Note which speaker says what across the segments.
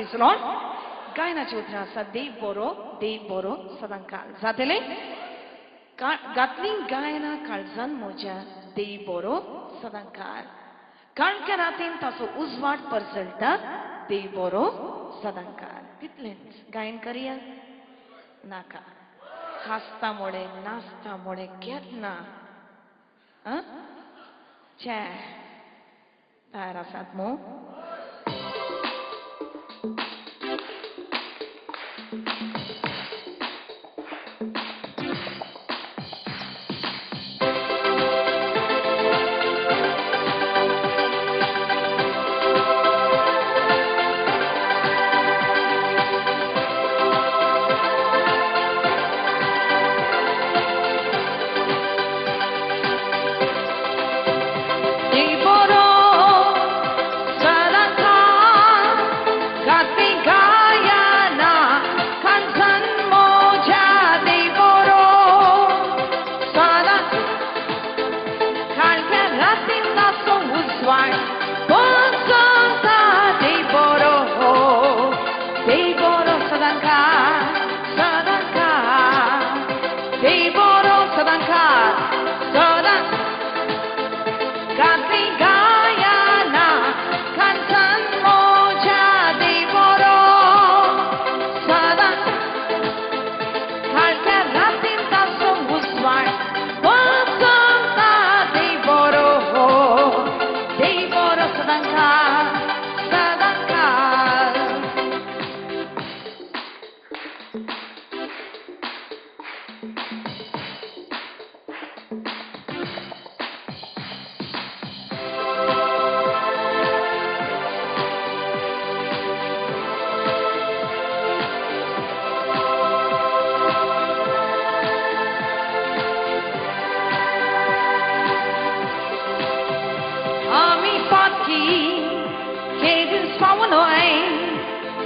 Speaker 1: Praise Lord. गायनाची उतरां आसा देव बरो, देव बरो सदांकाळ. जातले गातली गायना काळजान म्हज्या देव बरो सदांकाळ. काळख्या रातीन ताचो उजवाड परसळटा देव बरो सदांकाळ. तितलेंच गायन करया नाका. हासता मोळे नाचता मोळे केन्ना छे तयार आसात मू?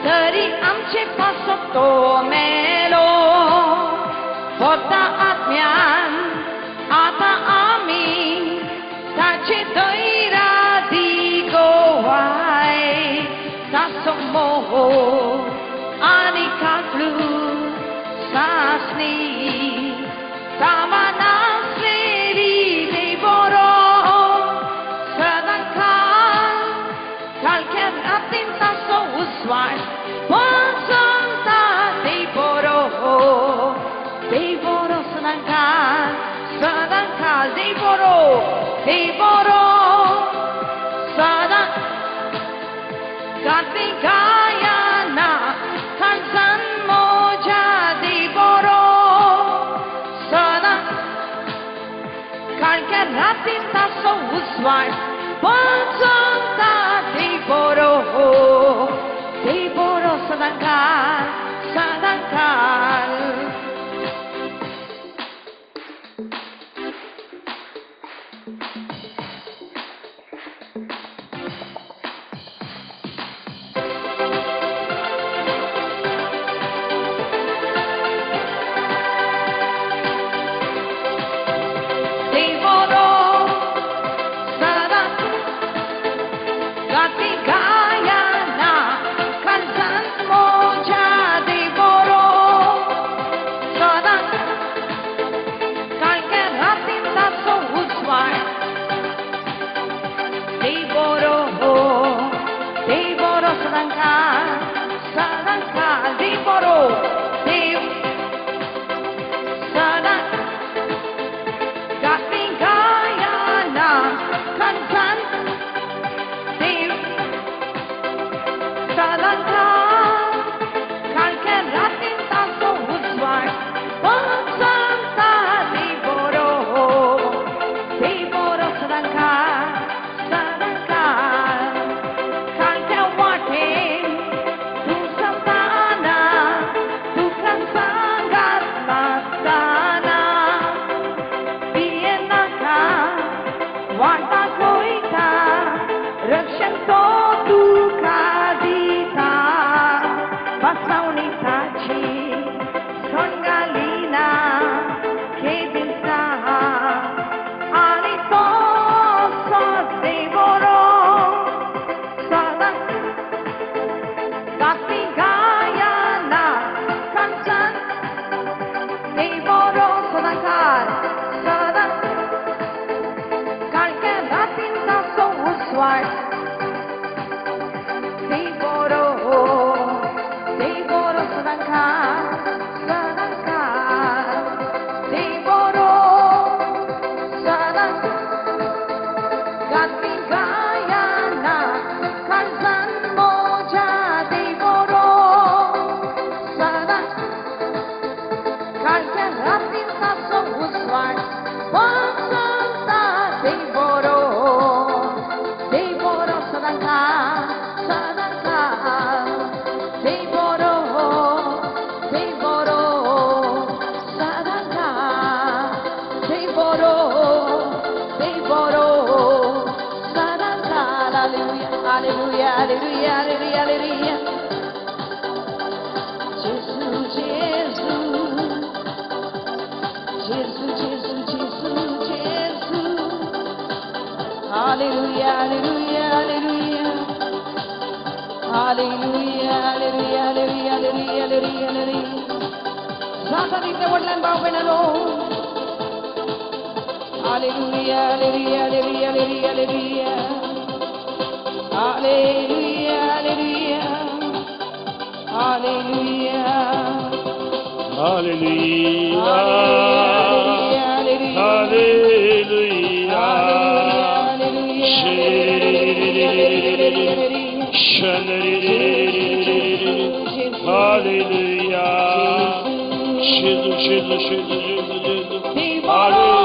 Speaker 1: तरी आमचे पासो तो मेलो वता आत्म्यान आतां आमी ताचे दैरादी गोवाय ताचो मोह आनी काकलू सासणी सामानासलेली देव बरो सदांकाळ काळख्या रातीन ताचो उजवाड पसरता देव बरो, देव बरो सदांकाळ, सदांकाळ देव बरो, देव बरो सदां. गाती गायना काळजान म्हज्या देव बरो सदां. काळख्या रातीन ताचो उजवाड पसरता देव बरो, देव बरो सदांकाळ, सदांकाळ. देव बरो सदां गाती गायना काळजान म्हज्या देव बरो सदां. काळख्या रातीन ताचो उजवाड देव बरो, देव बरो सदांकाळ, सदांकाळ देव बरो, देव सदां. गाती गायना काळजान देव सदांकाळ. काळख्या रातीन ताचो उजवाड पसरता देव बरो, देव बरो सदांकाळ, सदांकाळ. काळख्या वाटेन तूं चलतना तुका Hallelujah, hallelujah, hallelujah. Gesù, Gesù. Gesù, Gesù, Gesù, Gesù. Hallelujah, hallelujah, hallelujah. Hallelujah, hallelujah, hallelujah, hallelujah, hallelujah, hallelujah. जाता तितले व्हडल्यान भाव भयणांनो. Hallelujah, hallelujah, hallelujah, hallelujah, hallelujah. Hallelujah, hallelujah. Hallelujah.
Speaker 2: Hallelujah.
Speaker 1: Hallelujah.
Speaker 2: Hallelujah. Hallelujah. Jesus, Jesus, Jesus, Jesus, Jesus. Hallelujah.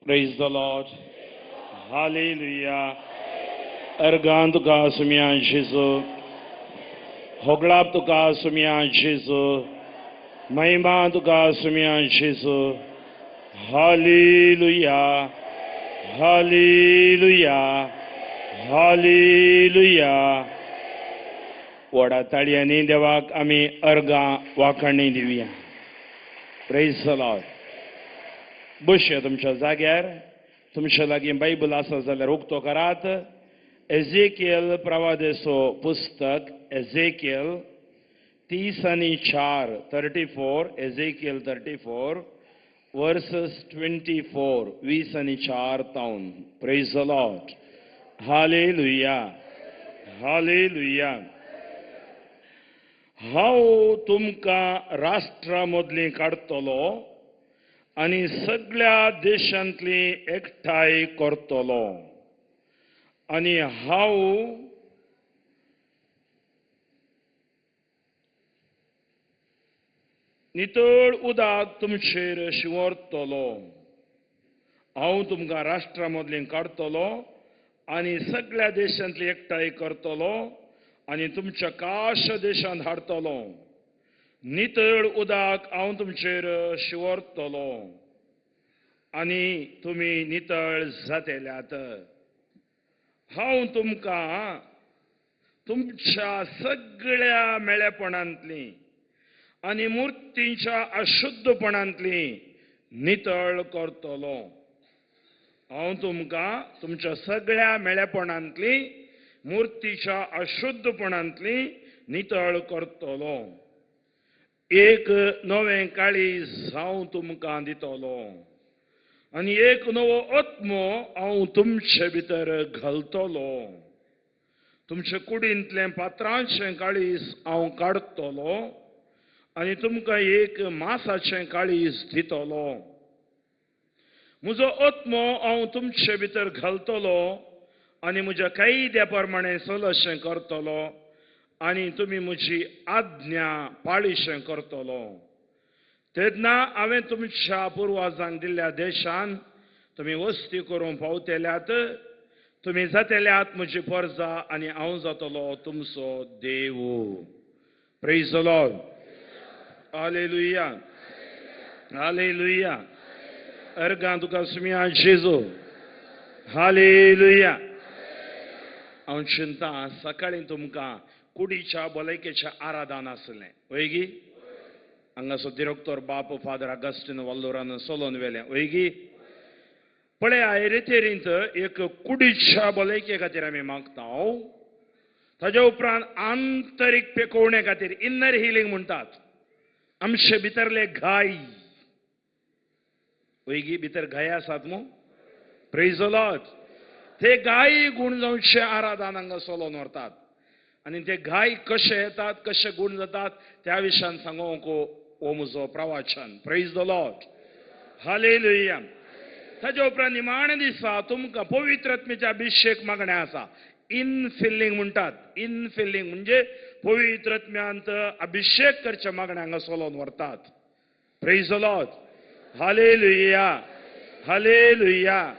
Speaker 2: Praise the Lord. Hallelujah. Organ तुका सुम्या जेजू, होगळाप तुका सुम्या जेजू, महिमा तुका सुम्या जेजू. Hallelujah, hallelujah, hallelujah. व्हडा ताळयांनी देवाक आमी अर्गां वाखाणी दिवया. Praise the Lord. बसया तुमच्या जाग्यार. तुमच्या लागीं बायबल आसा जाल्यार उक्तो करात. एझेकियल प्रवादेचो पुस्तक, एझेकियल 34, 34, एझेकियल 34 versus 24, 24 तावन. Praise the Lord. Hallelujah, hallelujah. हांव तुमकां राष्ट्रा मदलीं काडटलो आनी सगळ्या देशांतली एकठांय करतलो, आनी हांव नितळ उदक तुमचेर शिंवरतलो. हांव तुमकां राष्ट्रा मदलीं काडटलो आनी सगळ्या देशांतली एकठांय करतलो आनी तुमच्या काश देशांत हाडटलो. नितळ उदक हांव तुमचेर शिंवरतलो आनी तुमी नितळ जातेल्यात. हांव तुमकां तुमच्या सगळ्या मेळेपणांतली आनी मुर्तींच्या अशुद्धपणांतली नितळ करतलो. हांव तुमकां तुमच्या सगळ्या मेळेपणांतली मुर्तीच्या अशुद्धपणांतली नितळ करतलो. एक नवें काळीज हांव तुमकां दितलो आनी एक नवो आत्मो हांव तुमचे भितर घालतलो. तुमचे कुडींतलें पात्रांचें काळीज हांव काडटलो आनी तुमकां एक मासाचें काळीज दितलो. म्हजो आत्मो हांव तुमचे भितर घालतलो आनी म्हज्या कायद्या प्रमाणें चलशें करतलो आनी तुमी म्हजी आज्ञा पाळीशें करतलो. तेन्ना हांवें तुमच्या पुर्वाजांक दिल्ल्या देशान तुमी वस्ती करूंक पावतेल्यात. तुमी जातेल्यात म्हजी परजा आनी हांव जातलो तुमचो देव. Praise the Lord. Hallelujah, hallelujah. अर्गां तुका सुम्या जेजू. हालेलुया. हांव चिंता सकाळीं तुमकां कुडीच्या भलायकेच्या आराधन आसलें वयगी. हांगासो दिरोक्तोर बाप फादर अगस्टीन वल्लोरान सोलोन वेलें वयगी. पळया रेतेरींत एक कुडीच्या भलायके खातीर आमी मागता. ताज्या उपरांत आंतरीक पेकोवणे खातीर इनर हिलींग म्हणटात. आमचे भितरले घाय वयगी, भितर घाय आसात मू. Praise the Lord. ते गाय गुण जावचे आराधन हांगा सोलोन व्हरतात. आनी ते घाय कशे येतात, कशे गूण जातात त्या विशयान सांगूंक हो म्हजो प्रवचन. Praise the Lord, hallelujah. ताजे उपरांत निमाणे दिसा तुमकां पवित्र आत्म्याचे अभिषेक मागणें आसा. इनफिल्लिंग म्हणटात. इनफिल्लिंग म्हणजे पवित्र आत्म्यांत अभिषेक करच्या मागण्या हांगा सोलोवन व्हरतात. Praise the Lord, hallelujah, hallelujah,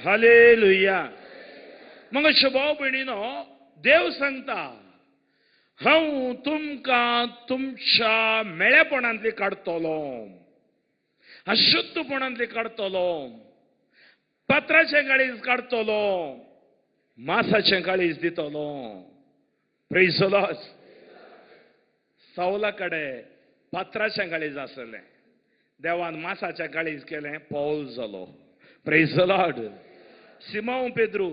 Speaker 2: hallelujah. मग अशें भाव भयणीनो, देव सांगता हांव तुमकां तुमच्या मेळेपणांतली काडटलो, अशुद्धपणांतली काडटलो, पत्राचें काळीज काडटलो, मासाचें काळीज दितलो. Praise the Lord. सावला कडेन पत्राचें काळीज आसलें, देवान मासाचें काळीज केलें, पौल जालो. Praise the Lord. Simão Pedro,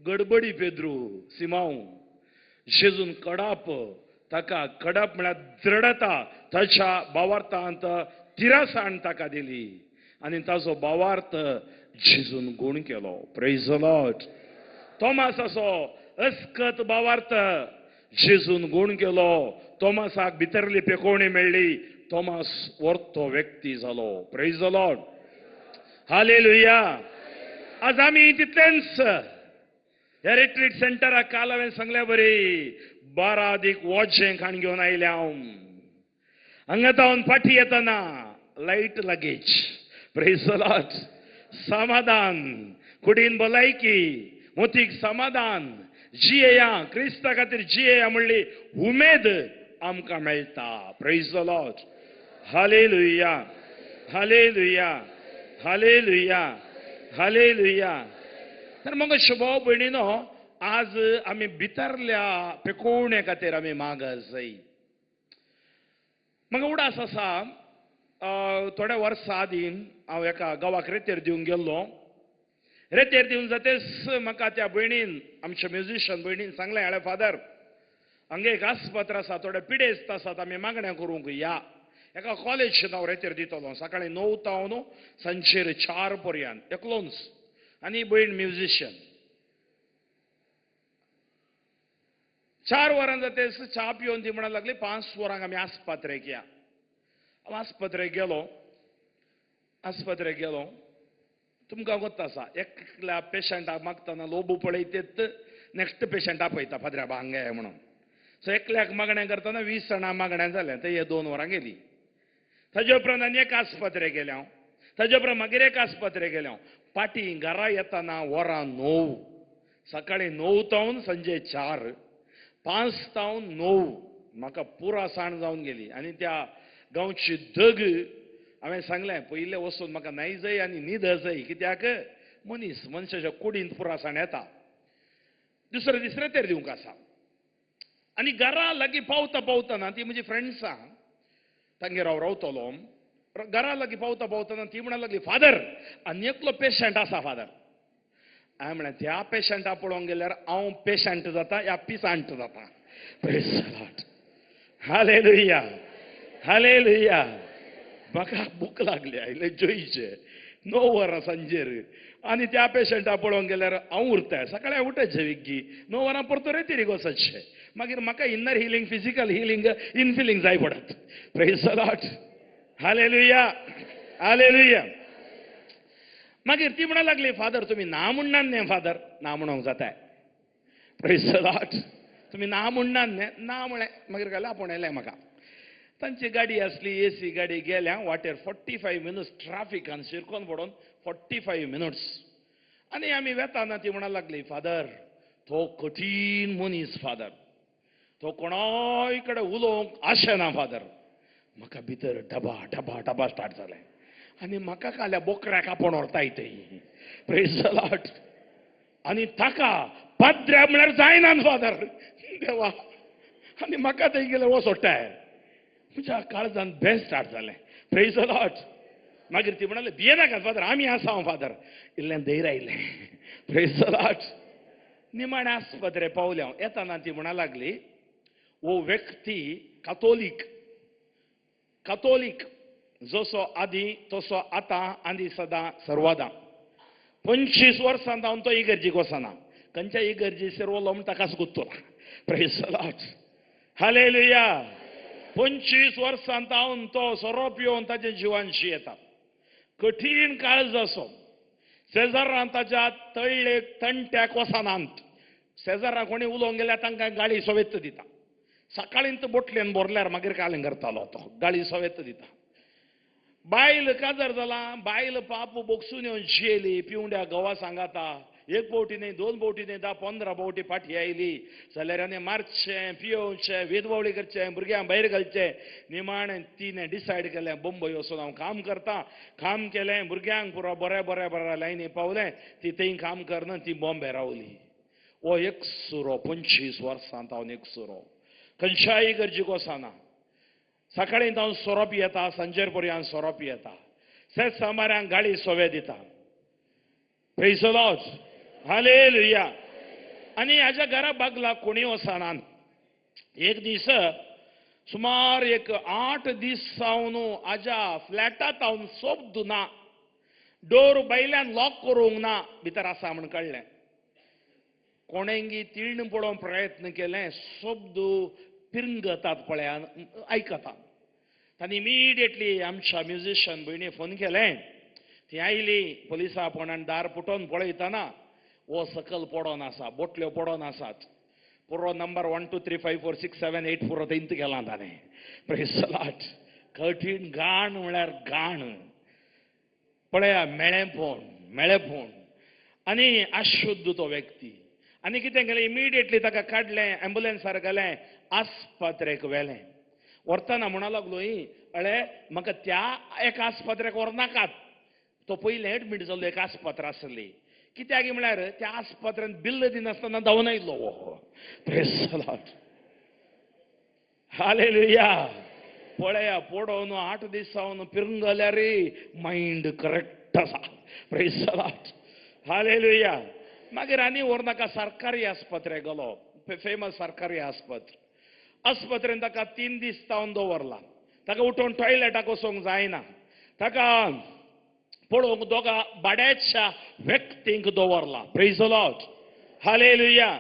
Speaker 2: गडबडी पेद्रू, सिमांव जेजून कडाप, ताका कडाप म्हळ्यार दृढता ताच्या भावार्थांत तिरासाण ताका दिली आनी ताजो भावार्थ जेजून गूण केलो. Praise the Lord. Thomas असो अस्कत भावार्थ जेजून गूण केलो. तोमासाक भितरली पेकोवणी मेळ्ळी, तोमास वर्तो व्यक्ती जालो. Praise the Lord, hallelujah. आज आमी तितलेंच ह्या रिट्रीट सेंटराक काल हांवें सांगल्या बरी 12 दीक वॉचें खाण घेवन आयल्या हांव. हांगा तावन फाटी येतना light luggage. Praise the Lord. समाधान, कुडीन भलायकी, मोतीक समाधान, जियेया क्रिस्ता खातीर जियेया म्हणली उमेद आमकां मेळटा. Praise the Lord, hallelujah, hallelujah, hallelujah, hallelujah. तर मग भाव भयणीनो, आज आमी भितरल्या पेकोवणे खातीर आमी मागत जाय. म्हाका उडास आसा, थोड्या वर्सां आदीं हांव एका गांवाक रेतेर दिवंक गेल्लो. रेतेर दिवन जातेच म्हाका त्या भयणीन, आमच्या म्युजिशियन भयणीन सांगलें, हांवें फादर हांगा एक आस्पत्र आसा, थोडे पिडेस्त आसात, आमी मागण्या करूंक या. एका कॉलेज हांव रेतेर दितलो सकाळीं 9 तावन सांजेर 4 पर्यंत, एकलोच, आनी भयण म्युजिशियन. 4 वरां जातेच च्या पिवन ती म्हणूंक लागली 5 वरांक आमी आस्पत्रेक या. हांव आस्पत्रेक गेलो. आस्पत्रेक गेलो, तुमकां गोत्त आसा, एकल्या पेशंटाक मागतना लोबू पळयतेत, नेक्स्ट पेशंट आपयता फादरा हांगा ये म्हणून. सो एकल्याक मागणें करतना 20 जाणां मागणें जालें, ते हे 2 वरां गेली. ताजे उपरांत आनी एक आस्पत्रेक गेलें हांव, ताजे उपरांत मागीर एक आस्पत्रेक गेलें हांव. फाटीं घरा येतना वरां 9, सकाळीं 9 तावन सांजे 4, 5 तावन 9 म्हाका पुरा साण जावन गेली. आनी त्या गांवची दग हांवें सांगलें, पयलें वचून म्हाका न्हाय जाय आनी न्हीद जाय, कित्याक मनीस मनशाच्या कुडींत पुरा साण येता. दुसरे दीस रेतेर दिवंक आसा. आनी घरा लागीं पावता पावतना ती म्हजी फ्रेंड्सां, तांगेर हांव रावतलो, घरा लागीं पावता पावतना ती म्हणूंक लागली, फादर आनी एकलो पेशंट आसा फादर. हांवें म्हणलें, त्या पेशंटा पळोवंक गेल्यार हांव पेशंट जाता या पिसांट जाता. Praise the Lord, hallelujah, hallelujah. म्हाका भूक लागली, आयले जोयचे 9 वरां सांजेर, आनी त्या पेशंटा पळोवंक गेल्यार हांव उरता. सकाळीं उठचें विग्गी 9 वरां परतो रेतिरीक वचचें, मागीर म्हाका inner healing, physical healing, infilling जाय पडत. Praise the Lord, hallelujah, hallelujah. मागीर ती म्हणूंक लागली, फादर तुमी ना म्हणनात न्ही फादर. ना म्हणूंक जाता. Praise the Lord. तुमी ना म्हणनात न्ही. ना म्हळें, मागीर घालें आपोवन येयलें म्हाका. तांची गाडी आसली, एसी गाडी. गेल्या वाटेर 45 मिनट्स ट्राफिकान शिरकोन पडोन 45 मिनट्स. आनी आमी वेताना ती म्हणूंक लागली, फादर तो कठीण मनीस फादर, तो कोणाय कडेन उलोवंक आशेना फादर. म्हाका भितर डबा डबा डबा स्टार्ट जालें आनी म्हाका काल्या बोकऱ्याक आपोवन व्हरताय थंय. Praise the Lord. आनी ताका पाद्र्या म्हळ्यार जायना फादर, देवा. आनी म्हाका थंय गेल्यार वो सोडटाय. म्हज्या काळजान बेस्ट स्टार्ट जालें. Praise the Lord. मागीर ती म्हणाले, भियेनाका फादर, आमी आसा फादर. इल्लें धैर्य आयलें. Praise the Lord. निमाणें आस्पत्रे पावलें हांव. येताना ती म्हणा लागली, हो व्यक्ती कातोलीक, कातोलीक जसो आदी तसो आतां आनी सदां सर्वदां. 25 वर्सां जावन तो इगर्जीक वचना, खंयच्या इगर्जी सेरवलो म्हण ताकाच गुत्तला. Praise the Lord. Hallelujah. 25 वर्सां तावन तो सोरो पिवन ताच्या जिवान जियेता. कठीण काळज असो. शेजारां ताच्या तळ्ळेक तणट्याक वचनात. शेजारां कोणी उलोवंक गेल्यार तांकां गाळी सोवेत दिता. सकाळीं बोटलेन भरल्यार मागीर कालें करतालो तो, गाळी सोवेत दिता. बायल काजार जाला, बायल पाप बोगसून येवन जियेली, पिवंड्या घोवा सांगाता. एक बोटी न्ही, 2 बोटी न्ही, 10-15 बोटी फाटी आयली जाल्यार आनी मारचें, पियोवचें, वेदवावळी करचें, भुरग्यांक भायर घालचें. निमाणें तिणें डिसायड केलें, बंबय वचून हांव काम करता. काम केलें, भुरग्यांक पुरो बरें बरें बरें लायनी पावलें. ती थंय काम करना, ती बॉम्बे रावली. हो एक सुरो 25 वर्सां तावन एक सुरो खंयच्याय गरजेक वचना. सकाळीं तावन सोरो पियेता, सांजेर पर्यंत सोरो पियेता, सेत सामाऱ्यांक गाळी सोवे दिता. Praise the Lord. Hallelujah. आनी हाज्या घरा बागला कोणी वचनात. एक दीस सुमार एक 8 दीस जावन हाज्या फ्लॅटांत हांव शब्द ना, डोर भायल्यान लॉक करूंक ना, भितर आसा म्हूण कळ्ळें. कोणेंगी तिर्ण पळोवंक प्रयत्न केलें, शब्द पिरंगतात पळया आयकता. तांणी इमिडिएटली आमच्या म्युझिशियन भयणी फोन केलें. ती आयली, पोलिसा फोनान दार पुटोवन पळयतना हो सकल पडोन आसा, बोटल्यो पडोन आसात. पुरो नंबर 1 2 3 5 4 6 7 8 पुरो थंयत गेला ताणें. Praise the Lord. कठीण गाण म्हळ्यार गाण पळया, मेळेपण मेळेपण आनी अशुद्ध तो व्यक्ती. आनी कितें केलें, इमिडिएटली ताका काडलें, एम्बुलन्सार घालें, आस्पत्रेक व्हेलें. व्हरतना म्हणा लागलो, अळे म्हाका त्या एका आस्पत्रेक व्हरनाकात. तो पयलें एडमीट जाल्लो एक आस्पत्र आसली. कित्याक म्हळ्यार त्या आस्पत्रेन बिल्ल दिनासतना धांवन आयलो हो. Praise the Lord. Hallelujah. पळया, पडोवन 8 दीस जावन पिरंगल्यार मायंड करेक्ट आसा. Praise the Lord. Hallelujah. मागीर आनी व्हरनाका सरकारी आस्पत्रे गेलो, फेमस सरकारी आस्पत्र. आस्पत्रेन ताका 3 दीस तावन दवरला. ताका उठोवन टॉयलेटाक वचोंक जायना. ताका पळोवंक दोगा बाड्याच्या व्यक्तींक दवरला. Praise the Lord. Hallelujah.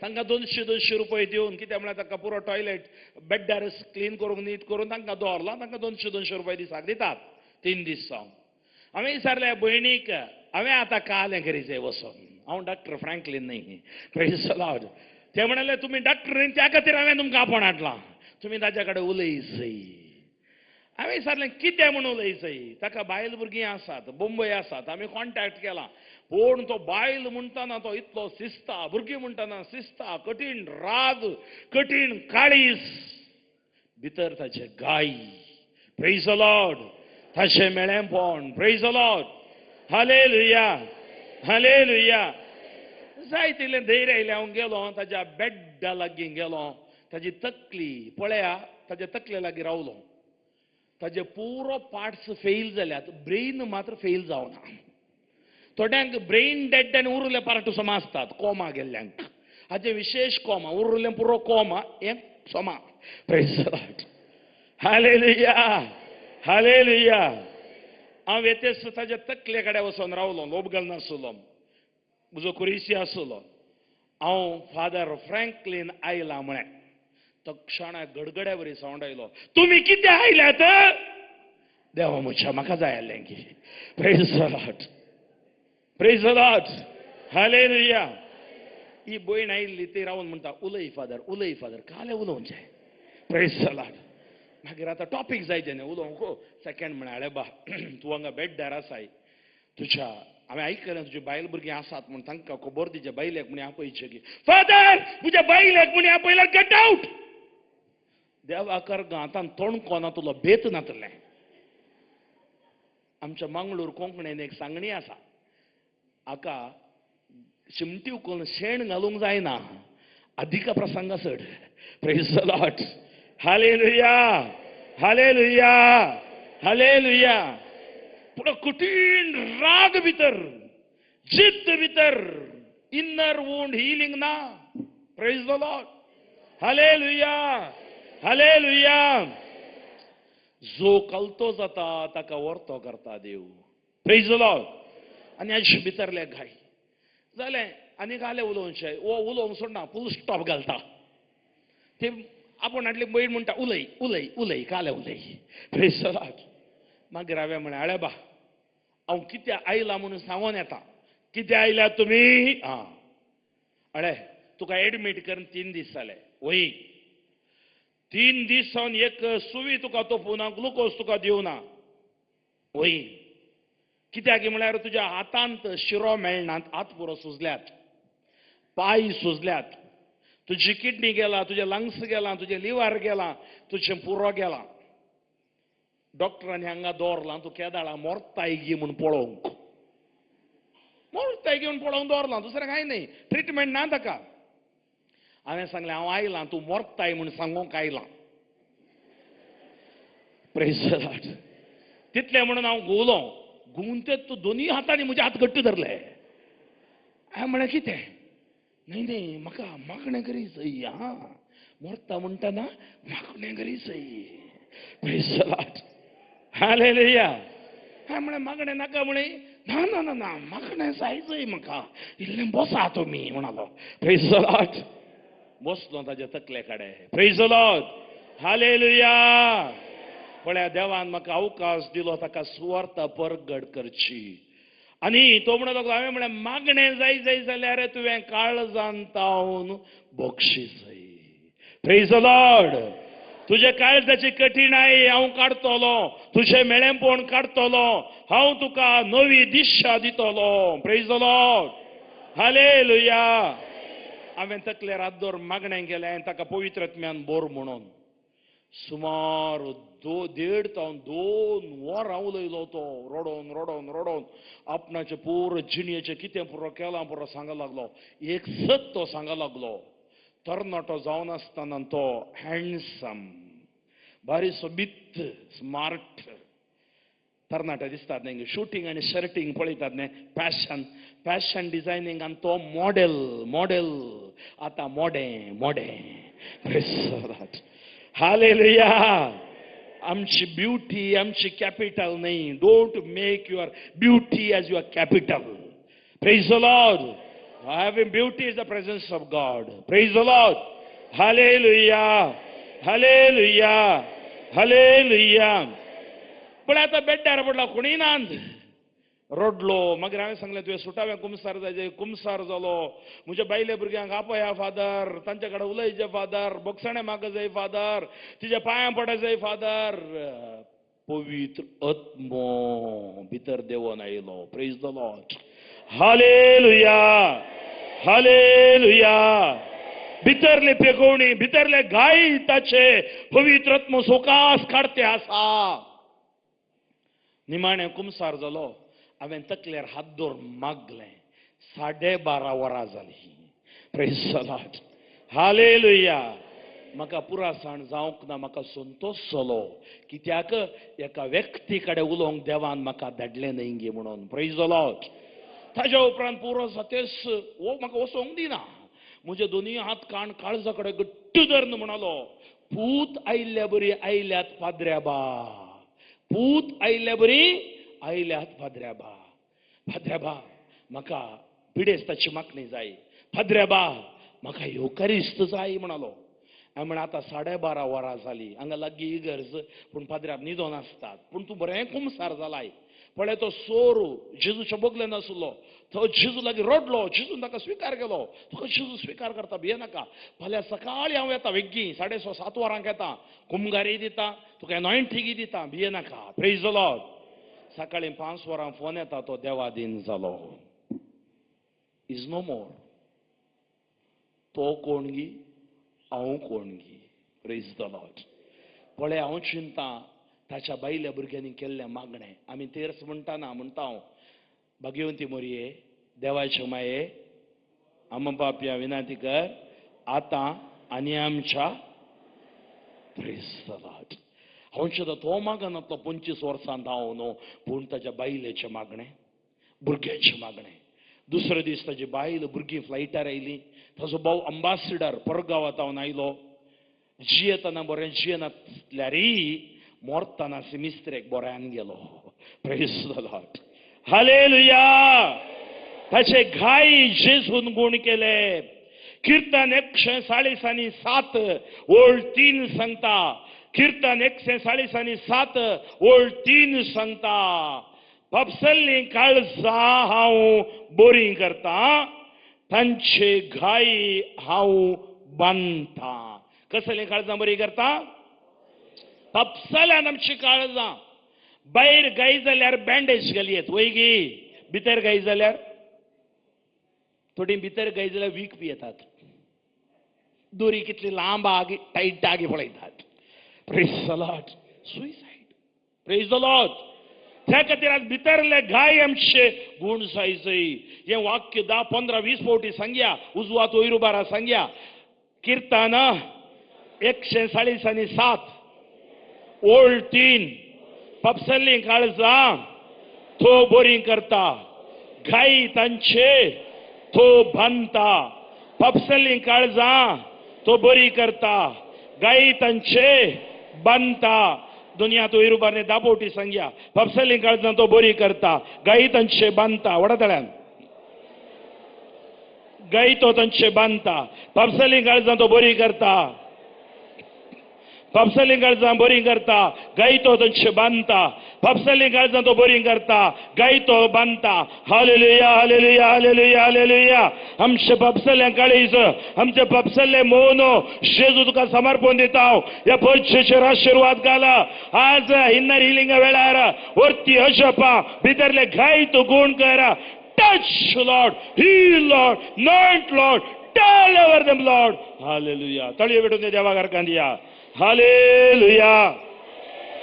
Speaker 2: तांकां 200-200 रुपये दिवन, कित्याक म्हळ्यार ताका पुरो टॉयलेट बेड्डार क्लीन करूंक नीट करून तांकां दवरला. तांकां 200-200 रुपये दिसाक दितात 3 दीस जावन. हांवें विचारलें भयणीक, हांवें आतां कालें करी जाय वचोन, हांव डॉक्टर फ्रँकलीन न्ही. Praise the Lord. ते म्हणाले, तुमी डॉक्टर न्ही, त्या खातीर हांवें तुमकां आपोवन हाडलां, तुमी ताच्या कडेन उलयसय. हांवें विचारलें, कितें म्हूण उलयसय? ताका बायल भुरगीं आसात, बंबय आसात, आमी कॉन्टॅक्ट केला. पूण तो बायल म्हणटना तो इतलो शिस्ता, भुरगीं म्हणटना शिस्ता, कठीण राग, कठीण काळीस, भितर ताचे गाय. Praise the Lord. ताचें मेळेपण. Praise the Lord. Hallelujah. Hallelujah. जाय तितलें धैर्य आयलें. हांव गेलो ताज्या बेड्डा लागीं गेलो, ताजी तकली पळया, ताज्या तकले लागीं रावलो. ताजे पुरो पार्ट्स फेल जाल्यात, ब्रेन मात्र फेल जावना. थोड्यांक ब्रेन डेड आनी उरले पार्ट समा आसतात, कोमा गेल्ल्यांक. हाजे विशेश कोमा, उरलें पुरो कोमा, हें समा. Praise the Lord. Hallelujah. Hallelujah. हांव येतेच ताज्या तकले कडेन वचोन रावलो, लोब घालनासलो, म्हजो कुरिसी आसलो. हांव फादर फ्रँकलीन आयला म्हळें. तो क्षणा गडगड्या वरी सावंड आयलो, तुमी कितें आयल्यात? देवा म्हज्या म्हाका जाय आसलें की. Praise the Lord. Praise the Lord. Hallelujah. ही भयण आयिल्ली ती रावन म्हणटा, उलय फादर, उलय फादर, कालें उलोवचें. Praise the Lord. मागीर आतां टॉपीक जाय तेणें उलोवंक. सेकंड म्हळ्यार, बा तूं हांगा बेड्डार आसाय, तुज्या हांवें आयकलें तुजी बायल भुरगीं आसात म्हूण, तांकां खबर तिच्या बायलेक म्हूण आपयचें की. फादर, तुज्या बायलेक म्हूण आपयल्यार गेट आवट. देवा करगा आतां तोणको ना तुलो भेत नातलें. आमच्या मंगळूर कोंकणीन एक सांगणी आसा, हाका शिमटी उखलून शेण घालूंक जायना, अधिका प्रसंगा चड. Praise the Lord. Hallelujah. Hallelujah. Hallelujah. पूण कठीण राग भितर, जिद्द भितर, इनर वूंड हिलिंग ना. Praise the Lord. Hallelujah. Hallelujah. जो कलतो जाता ताका वर्तो करता देव. Praise the Lord. आनी आज भितरले घाय जालें आनी घालें उलोवचें, वो उलोवंक सोडना, फूल स्टॉप घालता. ते आपूण हाडली भयण म्हणटा उलय उलय उलय काले उलय. Praise the Lord. मागीर हांवें म्हणलें आळे बा हांव कित्याक आयला म्हणून सांगून येता. कित्याक आयल्या तुमी? आं अळे तुका एडमीट करून 3 दीस जाले. वय 3 दीस सावन एक सुवी तुका तोपूना, ग्लुकोज तुका दिवना. वय कित्याक म्हळ्यार तुज्या हातांत शिरो मेळनात, हात पुरो सुजल्यात, पांय सुजल्यात, तुजी किडनी गेला, तुजें लंग्स गेला, तुजें लिव्हर गेला, तुजें पुरो गेला. डॉक्टरांनी हांगा दवरलां तूं केदाळा मोरताय गी म्हूण पळोवंक, मोरताय गी म्हूण पळोवंक दवरलां, दुसरें कांय न्हय, ट्रिटमेंट ना ताका. हांवें सांगलें हांव आयलां तूं मोरताय म्हूण सांगूंक आयलां. Praise the Lord. तितलें म्हणून हांव घुंवलो, घुंवून ते तूं दोनूय हातांनी म्हजे हात घट्ट धरले. हांवें म्हणलें कितें? न्हय न्हय म्हाका मागणें करी जाय. आं मोरता म्हणटा ना मागणें करी जाय. Praise the Lord. Hallelujah. हांवें म्हणलें मागणें नाका म्हळें. ना ना ना ना मागणें जाय जाय म्हाका, इल्लें बसा तुमी म्हणालो. Praise the Lord. बसलो ताज्या तकले कडेन. Praise the Lord. Hallelujah. पळया देवान म्हाका अवकाश दिलो ताका सुवार्थ परगट करची. आनी तो म्हणूंक लागलो, हांवें म्हणलें मागणें जाय जाय जाल्यार तुवें काळजान तावन बक्षीस जाय. Praise the Lord. तुजे काळजाची कठीणाय हांव काडटलो, तुजें मेळेपण काडटलो, हांव तुका नवी दिशा दितलो. Praise the Lord. Hallelujah. हांवें तकलेर हात दवर मागणें केलें ताका पवित्र आत्म्यान बोर म्हणून. सुमार 1.5 तावन 2 वरां उलयलो तो, रडोन रडोन रडोन आपणाचें पुरो जिणेचें कितें पुरो केलां पुरो सांगूंक लागलो. एक सत तो सांगूंक लागलो. तरणाटो जावन आसतना तो हँडसम, भारी सोबीत, स्मार्ट तरणाटे दिसतात न्ही, शुटींग आनी शर्टींग पळयतात न्ही, फॅशन फॅशन डिझायनींग आनी तो मॉडेल मॉडेल आतां मोडें मोडें. हालेलुया. आमची ब्युटी आमची कॅपिटल न्ही. Don't make your beauty as your capital. Praise the Lord. Having beauty is the presence of God. Praise the Lord. Hallelujah. Hallelujah. Hallelujah. पण आता बेड्ड्यार पडला कोणी नांद रडलो. मागीर हांवें सांगलें तुवें सुटावें कुमसार जाय, कुमसार जालो. म्हज्या बायले भुरग्यांक आपया फादर, तांचे कडेन उलयचें फादर, बोगसणें माग जाय फादर, तिच्या पांयां पड जाय फादर. पवित्र आत्मो भितर देवोन आयलो. Praise the Lord. Hallelujah. Hallelujah. भितरले पेगोवणी, भितरले गाय ताचे पवित्र आत्मो सोकास काडते आसा. निमाणें कुमसार जालो. हांवें तकलेर हात दवर मागलें. 12:30 वरां जालीं. Praise the Lord. Hallelujah. म्हाका पुरासाण जावंक ना, म्हाका संतोश जालो. कित्याक एका व्यक्ती कडेन उलोवंक देवान म्हाका धाडलें न्हय गे म्हणून. Praise the Lord. ताज्या उपरांत पुरो जातेच हो म्हाका वचोंक दिना. म्हजे दोनूय हात काण काळजा कडेन घट्ट धरून म्हणालो, पूत आयिल्ल्या बरी आयल्यात पाद्र्याबा, पूत आयिल्ल्या बरी आयल्यात पाद्र्याबा. पाद्र्याबा म्हाका पिडेस्ताची मागणी जाय, पाद्र्याबा म्हाका येवकारिस्त जाय म्हणालो. हांवें म्हणलें आतां 12:30 वरां जालीं, हांगा लागीं इगर्ज, पूण पाद्र्याब न्हिदोन आसतात, पूण तूं बरें कुमसार जालाय. पळय तो सोरू जेजूच्या बगले नासलो, तो जेजू लागीं रडलो. जेजून ताका स्विकार केलो. तुका जेजू स्विकार करता, भियेनाका. फाल्यां सकाळीं हांव येता वेगीं, 6:30 7 वरांक येता, कुमगारी दिता, तुका एनॉयंटींग दिता, भियेनाका. Praise the Lord. सकाळीं 5 वरां फोन येता, तो देवादीन जालो. Is no more. तो कोण गी, हांव कोण गी. Praise the Lord. पळय हांव चिंता ताच्या बायल्या भुरग्यांनी केल्लें मागणें. आमी तेर्स म्हणटा ना, म्हणटा हांव भाग्यवंती मोरये देवाचे माये आम पापया विनंती कर आतां आनी आमच्या. Praise the Lord. हांव चिंता तो मागनातलो 25 वर्सां हांव न्हू, पूण ताच्या बायलेचें मागणें, भुरग्यांचें मागणें. दुसरे दीस ताजी बायल भुरगीं फ्लायटार आयलीं. ताजो भाव अंबासिडर परगांवांत हांव आयलो. जियेतना बरें जियेनासल्यारय मोरतना सिमिस्त्रेक बऱ्यान गेलो. Praise the Lord. Hallelujah. ताचे घाय जेजून गुण केले. कीर्तन 147 ओळ 3 सांगता. कीर्तन 147 ओळ 3 सांगता, पपसल्ली काळजा हांव बोरी करता, तांचे घाई हांव बांदता. कसली काळजां बरी करता? पपसल्यान आमची काळजां. भायर गाय जाल्यार बँडेज घालयेत वय गी, भितर गाय जाल्यार थोडी भितर गाय जाल्यार वीक पियेतात, दोरी कितली लांब आगी टायट आगी पळयतात. Praise the Lord. Suicide. Praise the Lord. त्या खातीर आज भितरले घाय आमचे गूण जायजय. हें वाक्य 10, 15, 20 फावटी सांगया, उजवात वयर बारा सांगया. कीर्तन 147 ओळ 3, पपसल्ली काळजां तो बोरी करता, घाई तांचे तो बांदता. पपसल्ली काळजां तो बोरी करता, गाई तांचे बांदता. दुनिया तो इरुबारने दापोटी सांग्या, पपसल्ली काळजां तो बोरी करता, गाई तांचे बांदता. वडतळ्यान गाई तो तांचे बांदता, पपसल्ली काळजां तो बोरी करता, पपसल्ली काळजां बोरी करता, गाई तो तांचे बांदता, पपसल्ली काळजां तो बोरी करता, गाई तो बांदता. Hallelujah, hallelujah, hallelujah, hallelujah. आमचे पपसल्ले काळीज, आमचे पपसल्ले मोनो जेजू तुका समर्पण दिता. ह्या पक्षेचेर आशिर्वाद घाला. आज इन्नर हिलिंगा वेळार वरती अशपा भितरले घाई तू गुण कर. Touch Lord, heal Lord, anoint Lord, tell over them Lord. Hallelujah. तळये भेटून देवा घरकान दिया. Hallelujah,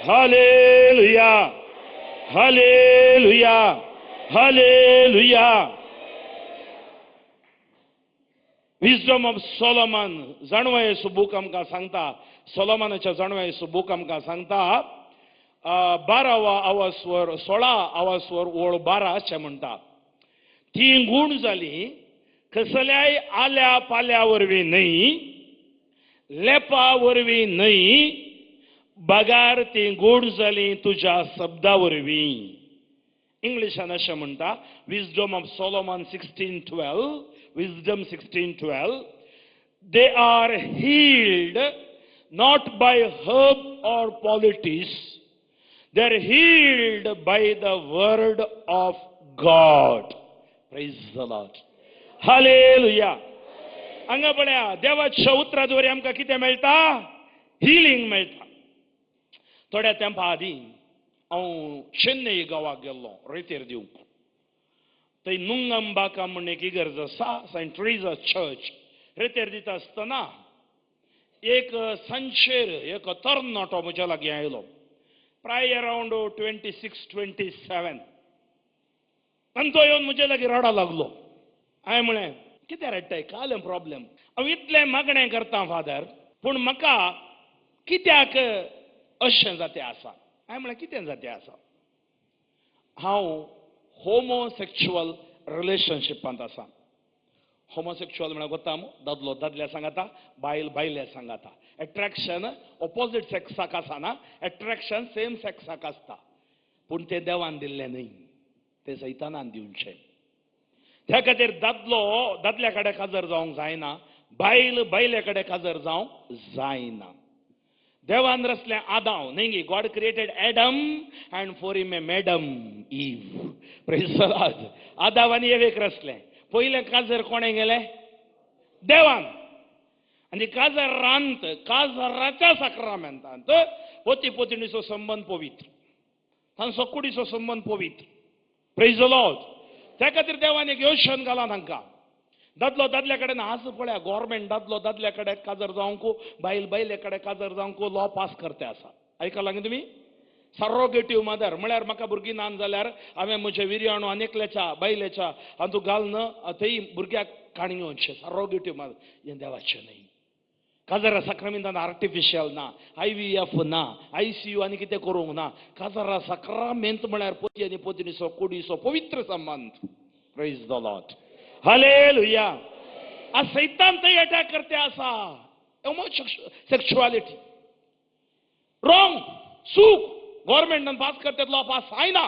Speaker 2: hallelujah, hallelujah, hallelujah. Wisdom of Solomon जाणवायेचो बूक आमकां सांगता. सोलोमनाच्या जाणवायेचो बूक आमकां सांगता 12 आवासवर 16 आवासवर ओळ 12 अशें म्हणटा. ती गूण जाली कसल्याय आल्या पाल्या वरवीं न्हय, लेपा वरवीं न्हय, बगार ती गोड जाली तुज्या शब्दा वरवीं. इंग्लिशान अशें म्हणटा, Wisdom of Solomon 16:12, Wisdom 16:12, they are healed not by herb or poultice, they are healed by the word of God. Praise the Lord. Hallelujah. हांगा पळया, देवाच्या उतरा द्वारे आमकां कितें मेळटा? हिलींग मेळटा. थोड्या तेंपा आदीं हांव चेन्नई गांवाक गेल्लो रेतेर दिवंक. थंय नुंगंबाका म्हण एक इगर्ज आसा, सेंट ट्रेजा चर्च. रेतेर दिता आसतना एक सांजेर एक तरणाटो म्हज्या लागीं आयलो, प्राय अरावंड 26, 27. आनी तो येवन म्हज्या लागीं रडा लागलो. हांवें म्हळें, कितें रडटाय, काल प्रॉब्लेम? हांव इतलें मागणें करता फादर, पूण म्हाका कित्याक अशें जातें आसा? हांवें म्हळें, कितें जातें आसा? हांव होमोसेक्शुअल रिलेशनशिपांत आसा. होमोसेक्शुअल म्हळ्यार कोत्ता दादलो दादल्या सांगाता, बायल बायल्या सांगाता. एट्रॅक्शन ऑपोजीट सेक्साक आसना, एट्रॅक्शन सेम सेक्साक आसता. पूण तें देवान दिल्लें न्हय, तें सैतानान दिवचें. त्या खातीर दादलो दादल्या कडेन काजर जावंक जायना, बायल बायले कडेन काजर जावंक जायना. देवान रचलें आदांव न्ही गी, God created Adam and for him a madam Eve. Praise the Lord. आदाव आनी एवेक रचलें. पयलें काजर कोणें गेलें? देवान. आनी काजरांत, काजराच्या साक्रामेंतांत पती पत्नीचो संबंद पवित्र, तांचो कुडीचो संबंद पवित्र. Praise the Lord. त्या खातीर देवान एक योजन घालां तांकां. दादलो दादल्या कडेन आज पळया गव्हर्मेंट दादलो दादल्या कडेन काजर जावंक, बायल बायले कडेन काजर जावंक लॉ पास करते आसा. आयकलां न्ही तुमी? सरोगेटीव मदर म्हळ्यार म्हाका भुरगीं ना जाल्यार हांवें म्हजें विर्याणू आनी एकल्याच्या बायलेच्या हातूंत घालून थंय भुरग्याक काणी घेवचें. सरोगेटीव मदर हें देवाचें न्हय. काजरा साक्रामेंतान आर्टिफिशियल ना, IVF ना, ICU आनी कितें करूंक ना. काजरा साक्रामेंत म्हळ्यार पती आनी पत्नीचो कुडीचो पवित्र संबंद. Praise the Lord. Hallelujah. आज सैतान थंय अटॅक करते आसा. सेक्शुअलिटी रॉंग, चूक. गव्हर्मेंटान पास करते लॉ पास जायना.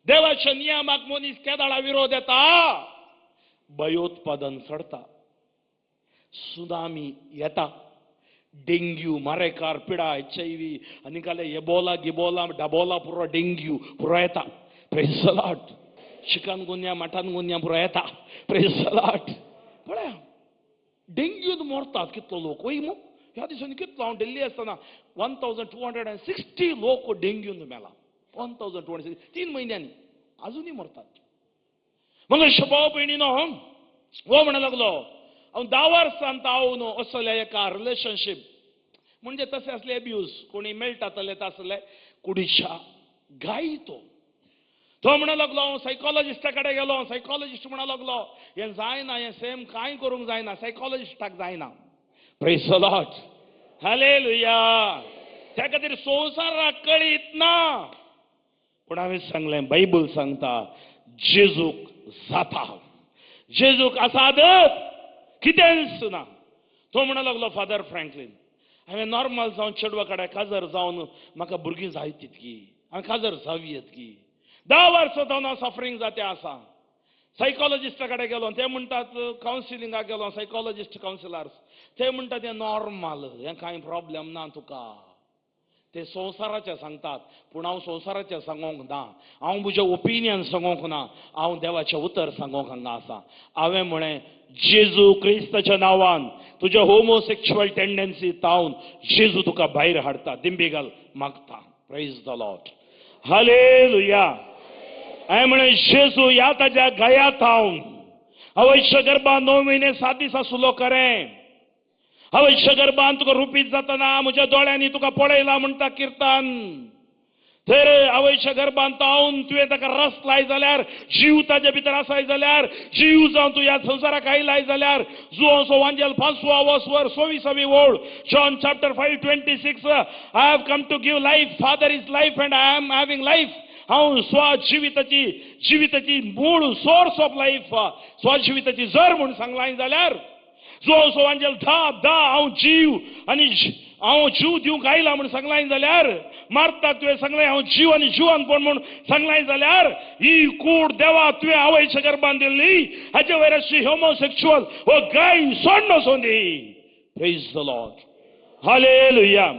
Speaker 2: देवाच्या नियमाक मनीस केदाळा विरोध येता, भयोत्पादन चडता. सुनामी येता, डेंग्यू, मारेकार पिडा, HIV आनी काले एबोला गिबोला डबोला पुरो डेंग्यू पुरो येता. Praise the Lord. Chikungunya mutton गुन्या पुरो येता. Praise the Lord. पळया डेंग्यून मरतात कितलो लोक. वय मू ह्या दिसांनी कितलो, हांव दिल्ली आसतना 1260 लोक डेंग्यून मेला. 1260 3 म्हयन्यांनी अजुनूय मरतात. मग भाव भयणीनो, हो म्हणूंक लागलो हांव 10 वर्सां हांव असल्या एका रिलेशनशीप, म्हणजे तशें आसले एब्यूज, कोणी मेळटा तले आसले कुडीच्या गाय. तो तो म्हणूंक लागलो हांव सायकोलॉजिस्टा कडेन गेलो. सायकोलॉजिस्ट म्हणूंक लागलो हें जायना, हें सेम कांय करूंक जायना, सायकोलॉजिस्टाक जायना. Praise the Lord. Hallelujah. त्या खातीर संवसाराक कळीत ना, पूण हांवें सांगलें बायबल सांगता जेजूक जाता, जेजूक आसात कितेंच ना. तो म्हणूंक लागलो फादर फ्रँकलीन, हांवें नॉर्मल जावन चेडवा कडेन काजर जावन म्हाका भुरगीं जाय तितकी, हांवें काजर जावं येतकी. 10 वर्सां जावन हांव सफरींग जाते आसा. सायकोलॉजिस्टा कडेन गेलो, ते म्हणटात कावन्सिलिंगाक गेलो, सायकोलॉजिस्ट कावन्सिलर्स, ते म्हणटात हें नॉर्मल, हें कांय प्रॉब्लेम ना तुका. ते संवसाराचें सांगतात, पूण हांव संवसाराचें सांगोंक ना, हांव म्हजें ओपिनियन सांगोंक ना, हांव देवाचें उतर सांगोंक हांगा आसा. हांवें म्हळें जेजू क्रिस्ताच्या नांवान तुज्या होमोसेक्शुअल टेंडन्सी तावन जेजू तुका भायर हाडटा, दिंबी घाल मागता. Praise the Lord. Hallelujah. हांवें म्हळें जेजू ह्या ताज्या गया तावन आवयच्या गर्भान 9 म्हयने 7 दीस आसलो खरें, आवयच्या गर्भान तुका रुपीत जातना म्हज्या दोळ्यांनी तुका पळयला म्हणटा किर्तन. तर आवयच्या गर्भान तावन तुवें ताका रस लाय जाल्यार, जीव ताजे भितर आसाय जाल्यार, जीव जावन तूं ह्या संवसाराक आयलाय जाल्यार, जुआंव वांजेल 5 वर 24वी ओळ, John chapter 5:26, I have come to give life, father is life and I am having life. हांव स्वजिविताची जिविताची मूळ सोर्स ऑफ लायफ, स्वजिविताची जर म्हूण सांगलाय जाल्यार, जुआंव वांजेल 10:10 हांव जीव आनी हांव जीव दिवंक आयला म्हूण सांगलाय जाल्यार, मारता तुवें सांगलें हांव जीव आनी जिवानपण म्हूण सांगलाय जाल्यार, ही कूड देवा तुवें आवयच्या गर्भान दिल्ली, हाचे वयर अशी होमोसेक्शुअल हो गाय सोड नसोंदी. Praise the Lord. Hallelujah.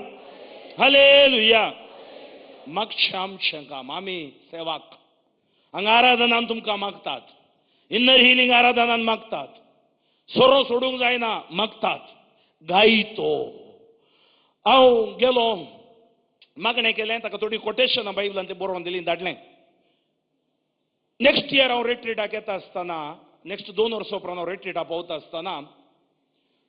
Speaker 2: Hallelujah. मागचें आमचें काम, आमी सेवाक हांगा आराधनान तुमकां मागतात, इनर हिलिंग आराधनान मागतात, सोरो सोडूंक जायना मागतात, गाय तो. हांव गेलो, मागणें केलें, ताका थोडी कोटेशनां बायबलान तें बरोवन दिलीं, धाडलें. नेक्स्ट इयर हांव रिट्रीटाक येता आसतना, नेक्स्ट 2 वर्सां उपरांत हांव रिट्रीटाक पावता आसतना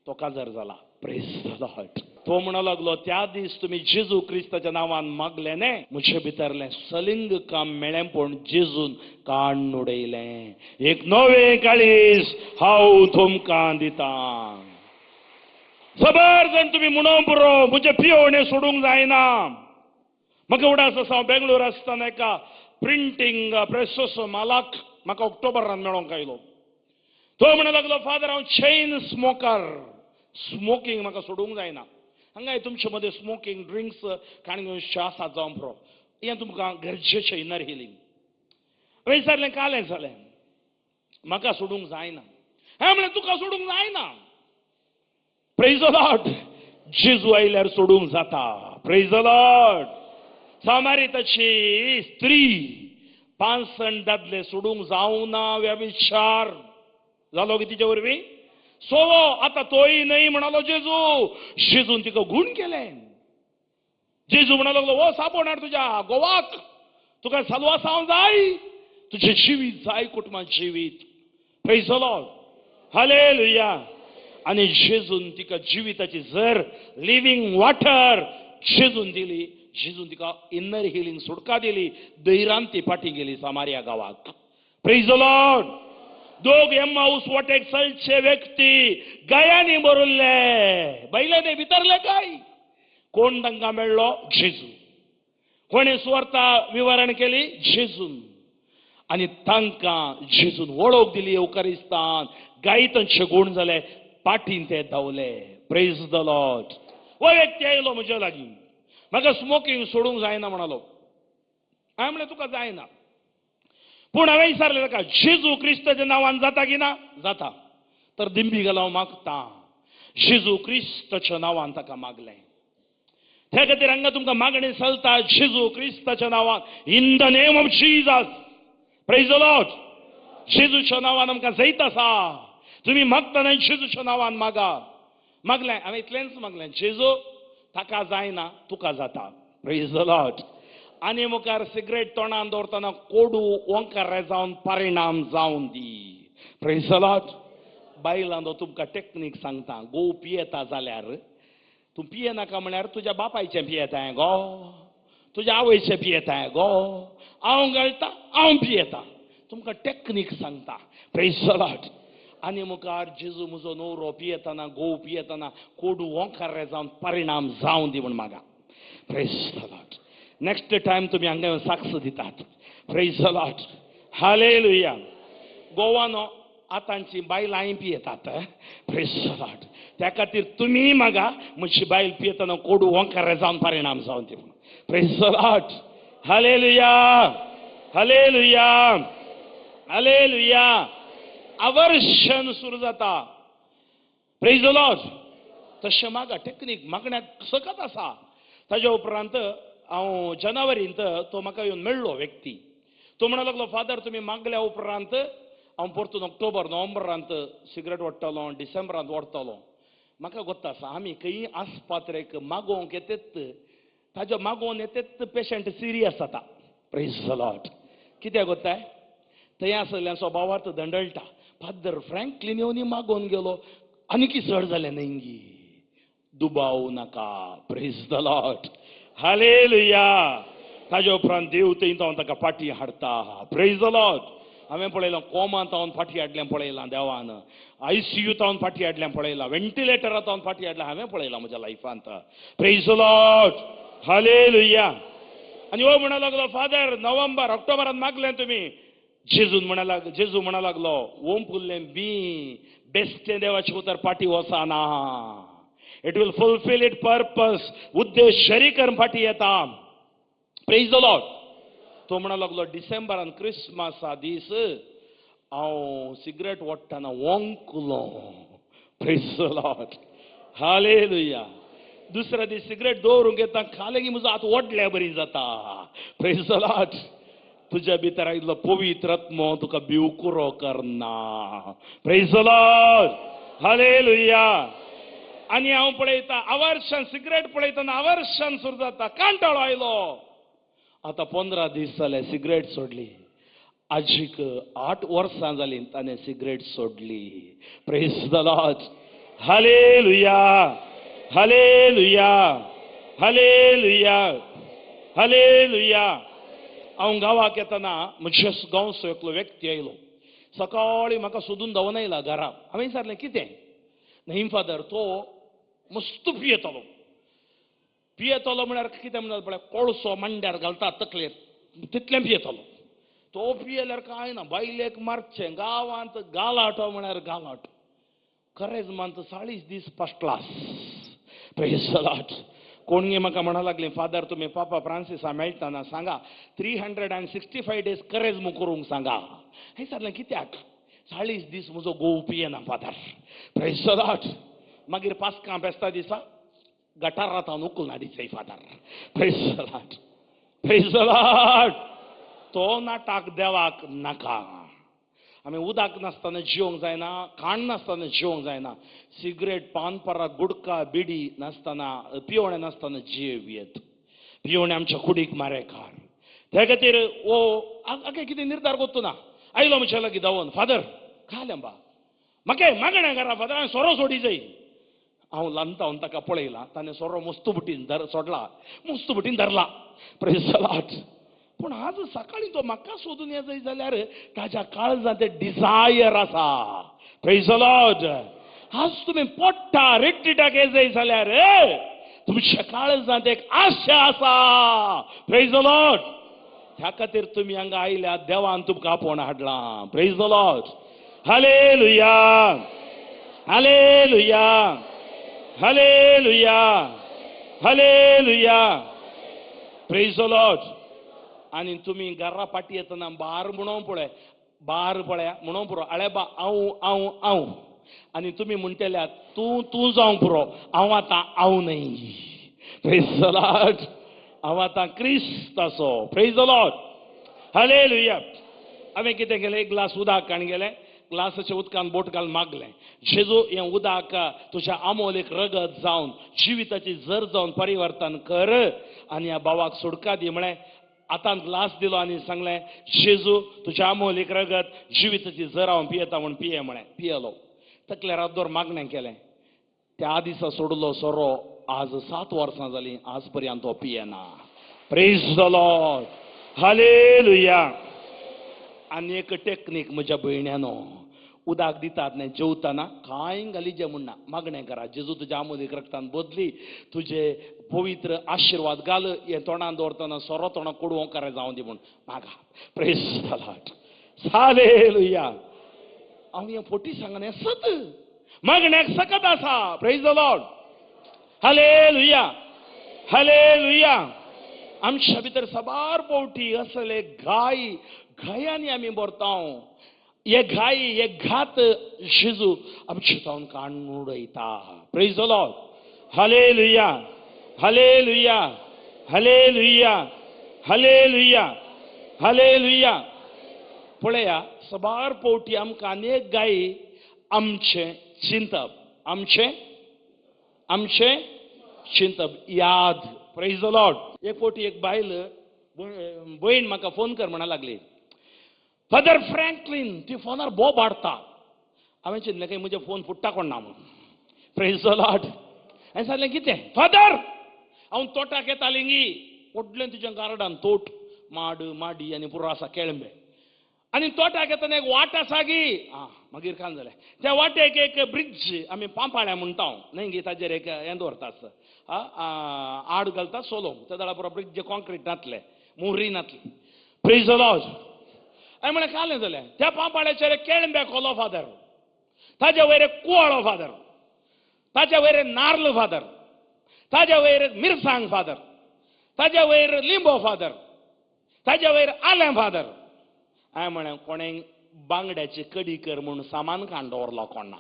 Speaker 2: तो काजार जाला. Praise the Lord. तो म्हणूंक लागलो त्या दीस तुमी जेजू क्रिस्ताच्या नांवान मागलें न्ही, म्हजे भितरलें सलिंग काम मेळ्ळें, पूण जेजून काडून उडयलें. एक नवें काळीज हांव तुमकां दितां. सबर जाण तुमी म्हणूंक पुरो, म्हजें पियोवणें सोडूंक जायना. म्हाका उडास आसा, हांव बेंगलोर आसतना एका प्रिंटींग प्रेसचो मालक म्हाका ऑक्टोबरान मेळोंक आयलो. तो म्हणूंक लागलो फादर हांव चेन स्मोकर, स्मोकींग म्हाका सोडूंक जायना. हांगाय तुमचे मदें स्मोकींग ड्रिंक्स काणी आसात जावं पुरो, हें तुमकां गरजेचें इनर हिलिंग. हांवें विचारलें कालें जालें, म्हाका सोडूंक जायना. हांवें म्हणलें तुका सोडूंक जायना. Praise the Lord. जेजू आयल्यार सोडूंक जाता. Praise the Lord. सामारिताची स्त्री 5 दादले सोडूंक जावना व्यभिचार जालो की तिचे वरवीं सोवो, आतां तोय न्हय म्हणालो जेजू. जेजून तिका गूण केलें. जेजू म्हणा लागलो हो साबण हाड तुज्या गोवाक, तुका सालवासांव जाय, तुजें जिवीत जाय, कुटुंबात जिवीत. Praise the Lord. Hallelujah. आनी जेजून तिका जिविताची जर लिव्हींग वॉटर जेजून दिली. जेजून तिका इनर हिलिंग सुटका दिली. दैरान ती फाटीं गेली सामारिया गांवाक. Praise the Lord. दोग एम्माऊस वाटेक चलचे व्यक्ती गायांनी भरिल्ले, बैलांनी भितरले काय कोण तांकां मेळ्ळो? जेजू. कोणें सुवार्ता विवरण केली? जेजून. आनी तांकां जेजून वळख दिली येवकारिस्तान. गाय तांचे गूण जाले, पाटीन ते धांवले. Praise the Lord. हो व्यक्ती आयलो म्हज्या लागीं, म्हाका स्मोकींग सोडूंक जायना म्हणालो. हांवें म्हणलें तुका जायना, पूण हांवें विचारलें ताका जेजू क्रिस्ताच्या नांवान जाता की ना? जाता. तर दिंबी घाल हांव मागता. जेजू क्रिस्ताच्या नांवान ताका मागलें. त्या खातीर हांगा तुमकां मागणी चलता जेजू क्रिस्ताच्या नांवान, in the name of Jesus. Praise the Lord. जेजूच्या नांवान आमकां जैत आसा. तुमी मागतना जेजूच्या नांवान मागा. मागलें हांवें, इतलेंच मागलें, जेजू ताका जायना तुका जाता. Praise the Lord. आनी मुखार सिगरेट तोंडान दवरतना कोडू ओंकार जावन परिणाम जावन दी. Praise the Lord. बायलां तुमकां टेक्नीक सांगता, गोव पियेता जाल्यार तूं पियेनाका म्हळ्यार तुज्या बापायचें पियेताय गो, तुज्या आवयचें पियेताय गो, हांव घालता हांव पियेता. तुमकां टेक्नीक सांगता. Praise the Lord. आनी मुखार जेजू म्हजो न्हवरो पियेतना गोव पियेतना कोडू ओंकार जावन परिणाम जावन दी म्हूण मागा. Praise the Lord. Next time तुमी हांगा येवन साक्ष दितात. Praise the Lord. Hallelujah. गोवानो आतांची बायलांय पियेतात. Praise the Lord. त्या खातीर तुमी मागा म्हजी बायल पियेतना कोडू ओंकार जावन परिणाम जावन दी म्हणून. Praise the Lord. Hallelujah. Hallelujah. Hallelujah. आवर्शन सुरू जाता. Praise the Lord. तशें मागा, टेक्नीक मागण्याक सकत आसा. ताज्या उपरांत हांव जानेवारींत तो म्हाका येवन मेळ्ळो व्यक्ती. तो म्हणूंक लागलो, फादर तुमी मागल्या उपरांत हांव परतून ऑक्टोबर नोव्हेंबरांत सिगरेट ओडटलो, डिसेंबरांत ओडटलो. म्हाका गोत्त आसा आमी खंयी आस्पात्रेक मागोवंक येतेत, ताज्या मागोवन येतेत पेशंट सिरियस जाता. Praise the Lord. कित्याक गोत्ताय थंय आसल्या स्वभावार्थ दंडळटा. फादर फ्रँकलीन येवन मागोवन गेलो आनीकी चड जालें न्हय. दुबाव नाका. Praise the Lord. Hallelujah. ताज्या उपरांत देव थंय हांव ताका फाटी हाडटा. Praise the Lord. हांवें पळयलां कोमांत हांव फाटी हाडलें पळयलां देवान, आयसीयू हांव फाटी हाडलें पळयलां, व्हेंटिलेटरांत हांव फाटी हाडलें हांवें पळयलां म्हज्या लायफांत. Praise the Lord. Hallelujah. आनी हो म्हणा लागलो, फादर नोव्हेंबर ऑक्टोबरांत मागलें तुमी. जेजून म्हणा लाग, जेजू म्हणा लागलो, ओंपुल्लें बी बेस्टें देवाचें उतर फाटी वचना. It will fulfil it purpose. उद्देश शरी करून फाटी येता. Praise the Lord. तो म्हणा लागलो, डिसेंबरान क्रिसमसा दीस हांव cigarette ओडटना ओंकलो. Praise the Lord. Hallelujah. दुसऱ्या दीस सिगरेट दवरूंक येता, खालें की म्हजो हात ओडल्या बरी जाता. Praise the Lord. तुज्या भितर आयिल्लो पवित्र आत्मो तुका भिवकुरो करना. Praise the Lord. Hallelujah. आनी हांव पळयता आवर्शन सिगरेट पळयतना आवर्शन सुरू जाता, कांटाळो आयलो. आतां 15 दीस जाले सिगरेट सोडली. आजीक 8 वर्सां जालीं ताणें सिगरेट सोडली. Praise the Lord. Hallelujah. Hallelujah. Hallelujah. Hallelujah. हांव गांवाक येतना म्हज्या गांवचो एकलो व्यक्ती आयलो. सकाळीं म्हाका सोदून धांवन आयला घरा. हांवें विचारलें कितें? न्ही फादर, तो मस्त पियेतालो. पियेतालो म्हळ्यार कितें म्हणटा पळय, कोळसो मांड्यार घालता तकलेर तितलें पियेतालो. तो पियेल्यार कांय ना, बायलेक मारचें, गांवांत गालाटो म्हळ्यार गालाट. खरेंच मानता 40 दीस first class. Praise the Lord. कोणगे म्हाका म्हणा लागलें, फादर तुमी पापा फ्रांसिसा मेळटना सांगा 365 डेज करेज मू करूंक सांगा. हें विचारलें कित्याक? 40 दीस म्हजो गोव पियेना फादर. Praise the Lord. मागीर पास्कां फेस्ता दिसा गटारांत हांव उखलून हाडिचय father. Praise the Lord. Praise the Lord. तो नाटक देवाक नाका. आमी उदक नासतना जिवंक जायना, खाण नासतना जिवंक जायना, सिगरेट पानपरा गुडका बिडी नासतना पिवणें नासतना जियेव येत. पिवणें आमच्या कुडीक मारेकार. त्या खातीर ओ आगे कितें निर्धार करतो ना. आयलो म्हज्या लागीं धांवन, फादर खालें बा म्हाका मागणें करा फादर, हांवें सोरो सोडी जाय. हांव ल्हानता हांव ताका पळयला, ताणें सोरो मस्त बुटीन सोडला, मस्त बुटीन धरला. Praise the Lord. पूण आज सकाळीं तो म्हाका सोदून येत जाल्यार ताज्या काळजांत डिजायर आसा. Praise the Lord. आज तुमी पोट्टा रेट्टिटाक येत जाल्यार तुमच्या काळजांत एक आशा आसा. Praise the Lord. ह्या खातीर तुमी हांगा आयल्या, देवान तुमकां आपोवन हाडलां. Praise the Lord. Hallelujah. Hallelujah. Hallelujah. Hallelujah. Praise the Lord. आनी तुमी घरा फाटी येतना बार म्हणून पळय, बार पळया म्हणून पुरो, आळे बा हांव हांव हांव. आनी तुमी म्हणटल्या तूं तूं जावंक पुरो, हांव आतां हांव न्हय. Praise the Lord. हांव आतां क्रिस्त आसो. Praise the Lord. Hallelujah. हांवें कितें केलें, एक ग्लास उदक काण गेलें, ग्लासाच्या उदकान बोट घालून मागलें, जेजू हें उदक तुज्या आमोल एक रगत जावन जिविताची जर जावन परिवर्तन कर आनी ह्या भावाक सुटका दी म्हळें. आतां ग्लास दिलो आनी सांगलें, जेजू तुज्या आमोल एक रगत जिविताची जर हांव पियेता म्हूण पिये म्हळें. पियेलो. तकल्यार हात दवर मागणें केलें. त्या दिसा सोडलो सोरो, आज 7 वर्सां जालीं, आज पर्यंत तो पियेना. Praise the Lord. Hallelujah. आनी एक टेक्नीक म्हज्या भयण्यानो, उदक दितात न्ही जेवतना कांय घाली म्हूण ना, मागणें करा, जेजू तुज्या आमोलीक रक्तान बदली, तुजे पवित्र आशिर्वाद घाल, हें तोंडान दवरतना सोरो तोंडाक कोडू ओंकार जावं दी म्हूण मागा. Praise the Lord. Hallelujah. हांव हें फोटी सांगना, हें सत, मागण्याक सकत आसा. Praise the Lord. Hallelujah. Hallelujah. आमच्या भितर साबार पावटी असले घाय घायांनी आमी भरता. हे घाय हे घात जेजू आमचे जावन काडून उडयता. Praise the Lord. Hallelujah. Hallelujah. Hallelujah. Hallelujah. Hallelujah. पळया, साबार पावटी आमकां अनेक गायी आमचें चिंतप, आमचें आमचें चिंतप याद. Praise the Lord. एक फावटी एक बायल भयण म्हाका फोन कर म्हणा लागली, फादर फ्रँकलीन ती फोनार बोब हाडटा. हांवें चिंतलें काय म्हजे फोन फुट्टा कोण ना म्हणून. Praise the Lord. हांवें सांगलें, कितें फादर, हांव तोटाक येतालें गी, व्हडलें तुजें गार्डन, तोट, माड माडी आनी पुरो आसा केळंबे, आनी तोटाक येतना एक वाट आसा गी. आं, मागीर कांय जालें, त्या वाटेक एक ब्रिज आमी पांपाळ्या म्हणटा न्हय गी, ताजेर एक हें दवरतात, आड घालतात सोलोंक, त्या जाल्यार पुरो ब्रिज कॉन्क्रीट नातलें, मुरी नातली. Praise the Lord. हांवें म्हणलें, कालें जालें, त्या पांपाळ्याचेर एक केळंबे खोलो फादर, ताज्या वयर एक कुवाळो फादर, ताज्या वयर नार्ल फादर, ताज्या वयर मिरसांग फादर, ताज्या वयर लिंबो फादर, ताज्या वयर आलें फादर. हांवें म्हणलें, कोणें बांगड्याची कडी कर म्हूण सामान काडून दवरलो कोण ना,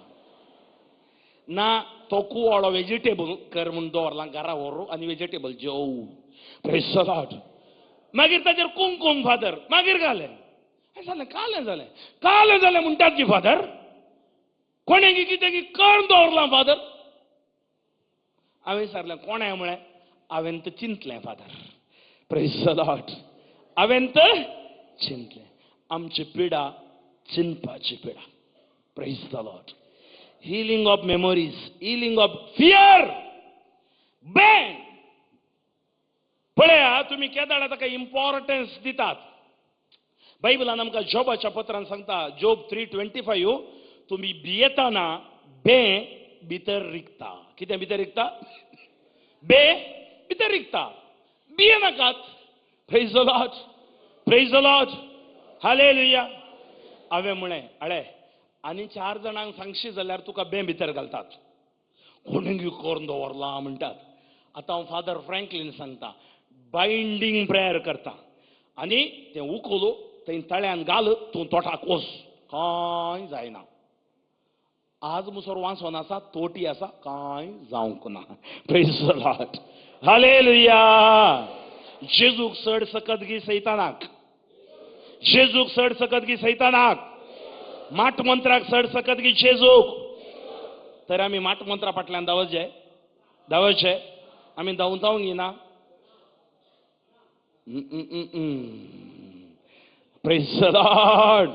Speaker 2: ना तो कुवाळो वेजिटेबल कर म्हूण दवरला, घरा व्हरू आनी वेजिटेबल जेव. Praise the Lord. मागीर ताजेर कुमकुम फादर, मागीर घालें. हांवें सांगलें, कालें जालें, कालें जालें म्हणटात की फादर, कोणें कितें की करून दवरलां फादर. हांवें विचारलें, कोणें म्हळें, हांवें तर चिंतलें फादर. Praise the Lord. हांवें तर चिंतलें. आमची पिडा चिंतपाची पिडा. Praise the Lord. Healing of memories, healing of fear. Bang. पळया तुमी केदाळा ताका इम्पॉर्टन्स दितात. बायबलान आमकां जोबाच्या पत्रान सांगता, जोब 3:25, तुमी भियेतना बे भितर रिगता. कितें भितर रिगता? बे भितर रिगता. भिये नाकात. Praise the Lord. Praise the Lord. Hallelujah. हांवें म्हळें, अळे आनी 4 जाणांक सांगशी जाल्यार तुका बे भितर घालतात, कोणें करून दवरला म्हणटात. आतां हांव फादर फ्रँकलीन सांगता, बायंडींग प्रेयर करता आनी तें उखलो थंय तळ्यान घाल, तूं तोटाक वच, कांय जायना. आज मुसोर वांसोन आसा, तोटी आसा, कांय जावंक ना. Praise the Lord. Hallelujah. जेजूक चड सकत गी सैतानाक, जेजूक चड सकत गी सैतानाक, माट मंत्राक चड सकत गी जेजूक. तर आमी माट मंत्रा फाटल्यान धांवचे, धांवचे आमी धांवता गी ना. Praise the Lord.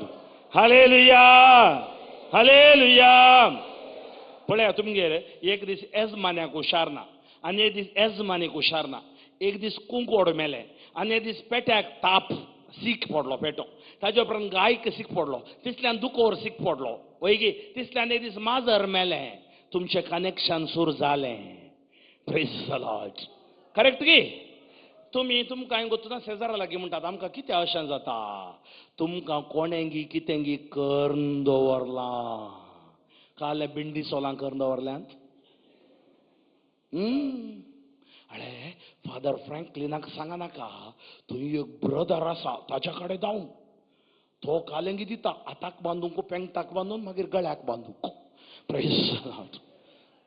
Speaker 2: Hallelujah. Hallelujah. पळया तुमगेर एक दीस येजमान्याक हुशार ना, आनी एक दीस येजमानीक हुशार ना, एक दीस कुंकोड मेलें, आनी एक दीस पेट्याक ताप सीक पडलो पेटो, ताजे उपरांत गायक सीक पडलो, तितल्यान दुकोर सीक पडलो, वयगी तितल्यान एक दीस माजर मेलें. तुमचें कनेक्शन सुरू जालें. Praise the Lord. Correct गी? तुमी तुमकां गोतना शेजारा लागीं म्हणटात, आमकां कितें अशें जाता, तुमकां कोणेंगी कितेंगी करून दवरलां. काले बिंडी सोलां करून दवरल्यांत. अरे फादर फ्रँकलिनाक सांगा नाका, थंय एक ब्रदर आसा, ताच्या कडेन धांव, तो कालेंगी दिता, हाताक बांदूंक, पेंगटाक बांदून मागीर गळ्याक बांदूंक. Praise the Lord.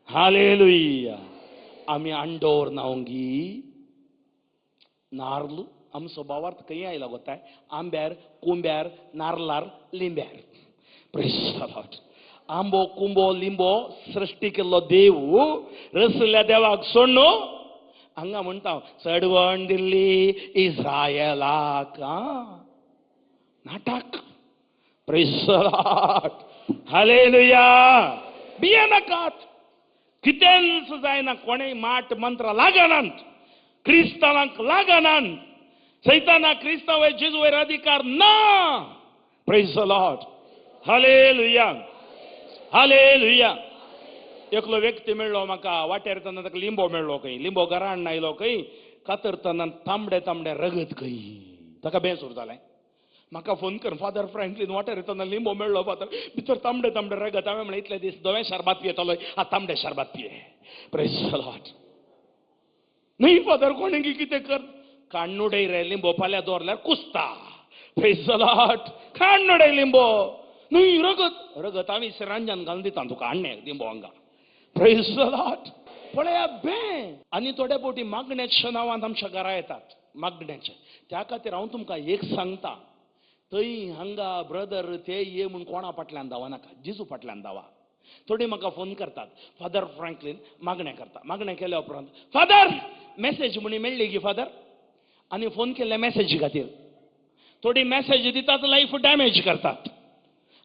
Speaker 2: Hallelujah. आमी अंडोर नावंगी नार्ल आमचो भावार्थ खंय आयला गोताय आंब्यार कुंब्यार नारलार लिंब्यार. Praise the Lord. आंबो कुंबो लिंबो सृश्टी केल्लो देव रसल्या देवाक सोडणू हांगा म्हणटा चडवण दिल्ली इस्रायलाक. नाटक. Praise the Lord. Hallelujah. भियेनाकात, कितेंच जायना, कोणेय माट मंत्र लागनात, क्रिस्तांवांक लागनात, सैताना क्रिस्तांव जेजू वयर अधिकार ना. Praise the Lord. Hallelujah. Hallelujah. एकलो व्यक्ती मेळ्ळो म्हाका वाटेर येतना, ताका लिंबो मेळ्ळो खंय, लिंबो घरा हाडून आयलो खंय, कातरतना तांबडे तांबडे रगत खंय, ताका बेसूर जालें. म्हाका फोन कर, फादर फ्रँकलीन वाटेर येतना लिंबो मेळ्ळो फादर, भितर तांबडे तांबडे रगत. हांवें म्हणलें इतले दीस धवें शरबत पियेतालो, आतां तांबडे शरबत पिये. Praise the Lord. न्हय फादर, कोणें कितें कर, काण्णुडय रे लिंबो फाल्यां दवरल्यार कुसता. Praise the Lord. काण्णुडय लिंबो न्हय, रगत रगत आमी रांजन घालून दिता तुका, हाडणे लिंबो हांगा. Praise the Lord. पळया बे. आनी थोडे फावटी मागण्याच्या नांवान आमच्या घरा येतात, मागण्याचे. त्या खातीर हांव तुमकां एक सांगता, थंय हांगा ब्रदर ते ये म्हूण कोणा फाटल्यान धांवनाका, जेजू फाटल्यान धांवा. थोडी म्हाका फोन करतात, फादर फ्रँकलीन मागणें करता, मागणें केल्या उपरांत फादर मॅसेज म्हणी मेळ्ळी की फादर, आनी फोन केल्ले मॅसेजी खातीर थोडी मॅसेज दितात, लायफ डॅमेज करतात.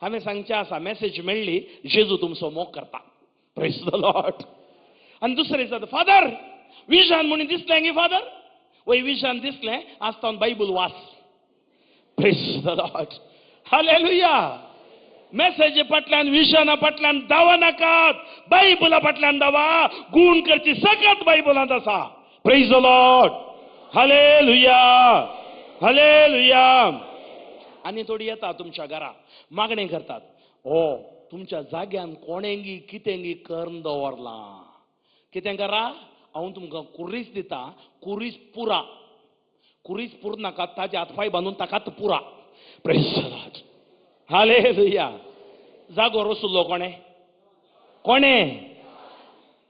Speaker 2: हांवें सांगचें आसा, मॅसेज मेळ्ळी, जेजू तुमचो मोग करता. Praise the Lord. आनी दुसरें दिसा फादर विजन म्हणी दिसलें गी फादर, वय विजन दिसलें, आज तावन बायबल वाच. Praise the Lord. Hallelujah. Message फाटल्यान विशना फाटल्यान धांवा नाकात, बायबला फाटल्यान धांवा. गूण करची सकत बायबलांत आसा. Praise the Lord. Hallelujah. Hallelujah. आनी थोडी येता तुमच्या घरा मागणें करतात, ओ तुमच्या जाग्यान कोणेंगी कितेंगी करून दवरलां, कितें करा, हांव तुमकां कुरीस दिता, कुरीस पुरा, कुरीस पुर नाका, ताजे हातपाय बांदून ताकात पुरा. Praise the Lord. Hallelujah. जागो रसुल्लो कोणें कोणें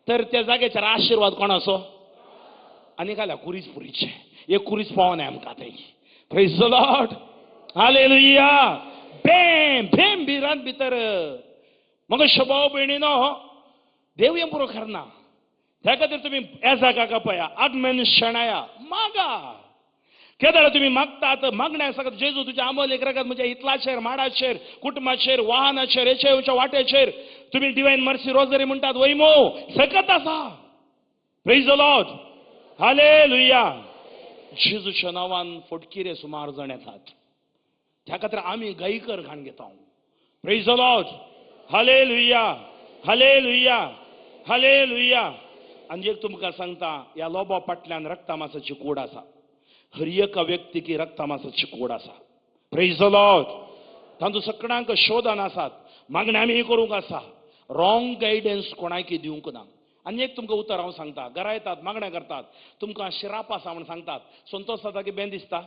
Speaker 2: तर त्या जाग्याचेर आशिर्वाद कोणाचो, आनी घाल्या कुरीस पुरीचे, एक कुरीस पावना आमकां थंय. Praise the Lord. Hallelujah. Bam Bam भिरांत भितर मग शबाव भयणीनो, देव हें पुरो करना. त्या खातीर तुमी एजा काका पळया, आगमेन शणाया मागा. केदळ तुमी मागतात, मागण्या आसा जेजू तुज्या आमोल एक रगत म्हज्या हितलाचेर, माडाचेर, कुटुंबाचेर, वाहनाचेर, हेचे येवच्या वाट्याचेर तुमी डिवायन मर्सी रोजरी म्हणटात, वयमो सकत आसा. Praise the Lord. Hallelujah. जेजूच्या नांवान फटकिरे सुमार जाण येतात. त्या खातीर आमी गायकर घाण घेता. Praise the Lord. Hallelujah. Hallelujah. Hallelujah. आनी एक तुमकां सांगता, ह्या लोबा फाटल्यान रक्तमासाची कोड आसा. हर एका व्यक्तीकी रक्तमासाची कोड आसा. Praise the Lord. तांतूं सगळ्यांक शोधन आसात, मागण्या आमी करूंक आसा, रॉंग गायडन्स कोणाकी दिवंक ना. आनी एक तुमकां उतर हांव सांगता, घरा येतात मागण्या करतात, तुमकां शिराप आसा म्हूण सांगतात, संतोश जाता की बेन दिसता,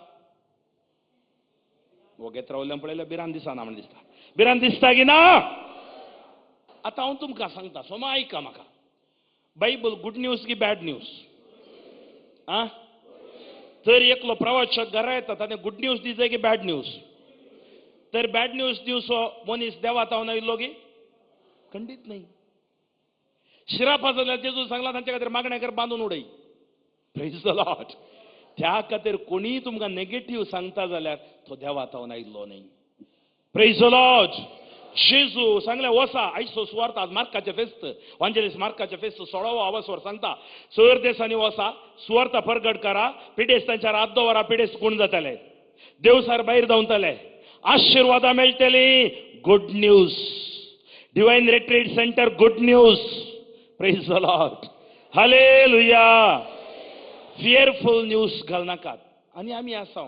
Speaker 2: वगेत रावल्यान पळयल्यार भिरांत दिसना म्हण दिसता, भिरांत दिसता की ना. आतां हांव तुमकां सांगता, सोमा आयका म्हाका, बायबल गुड न्यूज की बॅड न्यूज? आं, तर एकलो प्रवाचक घरा येता, ताणें गुड न्यूज दिसय की बॅड न्यूज? तर बॅड न्यूज दिवचो मनीस देवा तावन आयिल्लो की खंडीत न्हय. शिरापा जाल्यार जेजू सांगला तांच्या खातीर मागण्या कर बांदून उडय. Praise the Lord. त्या खातीर कोणीय तुमकां नेगेटीव सांगता जाल्यार तो देवा तावन आयिल्लो न्हय. Praise the Lord. जेजू सांगलें वसा आयचो सुवार्थ, आज मार्काचें फेस्त, वांजेलीस मार्काचें फेस्त 16वो आवसवर सांगता, सर देसांनी वसा, सुवार्थ परगट करा, पिडेस्तांच्या हात दवरा, पिडेस्त कोण जातले, देवसार भायर धांवतले, आशिर्वादां मेळटली. Good news. Divine retreat centre good news. Praise the Lord. Hallelujah. Fearful news घालनाकात. आनी आमी आसा,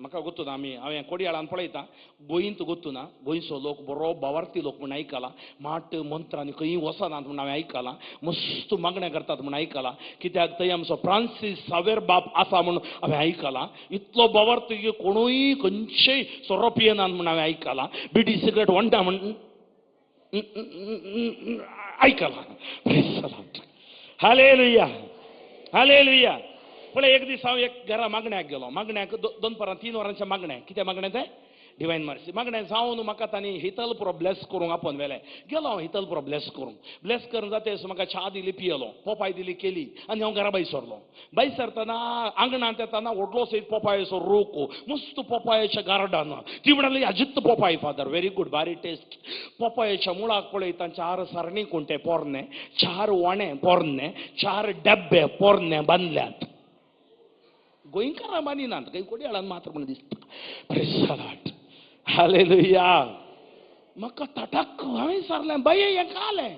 Speaker 2: म्हाका गोत्तू ना, आमी हांवें कोडयाळान पळयता, गोंयंत गोत्तू ना, गोंयचो लोक बरो भावार्थी लोक म्हूण आयकलां, माट मंत्रांनी खंय वचनात म्हूण हांवें आयकलां, मस्त मागण्या करतात म्हूण आयकलां, कित्याक थंय आमचो फ्रांसीस सावेर बाप आसा म्हूण हांवें आयकलां, इतलो भावार्थी की कोणूय खंयचेय सोरो पियेनात म्हूण हांवें आयकलां, बिडी सिगरेट वणटा म्हूण. आयकलां. Hallelujah, hallelujah. पळय एक दीस हांव एक घरा मागण्याक गेलो. मागण्याक 2 3 वरांच्या मागणें. कितें मागणें तें? Divine mercy. मागणें जावन म्हाका तांणी हितल पुरो ब्लेस करूंक आपोवन व्हेलें. गेलो हांव हितल पुरो ब्लेस करूंक. ब्लेस करून जाता म्हाका च्या दिली पियेलो, पोपाय दिली केली आनी हांव घरा भायर सरलो. भायर सरतना आंगणांत येतना व्हडलो एक पोपायचो रोख, मस्त पोपायेचें गार्डन. ती म्हणाली अजित पोपाय फादर, व्हेरी गुड, बारी टेस्ट. पोपायेच्या मुळाक पळयता 4 सारणी कुंटे पोरणे, 4 वणे पोरणे, 4 डब्बे पोरणे बांदल्यात. गोंयकारां मानिनात, खंय कोडयाळान मात्र म्हण दिसता. प्रेज हालेलुया. म्हाका तटक हांवें सारलें, बाये हें कालें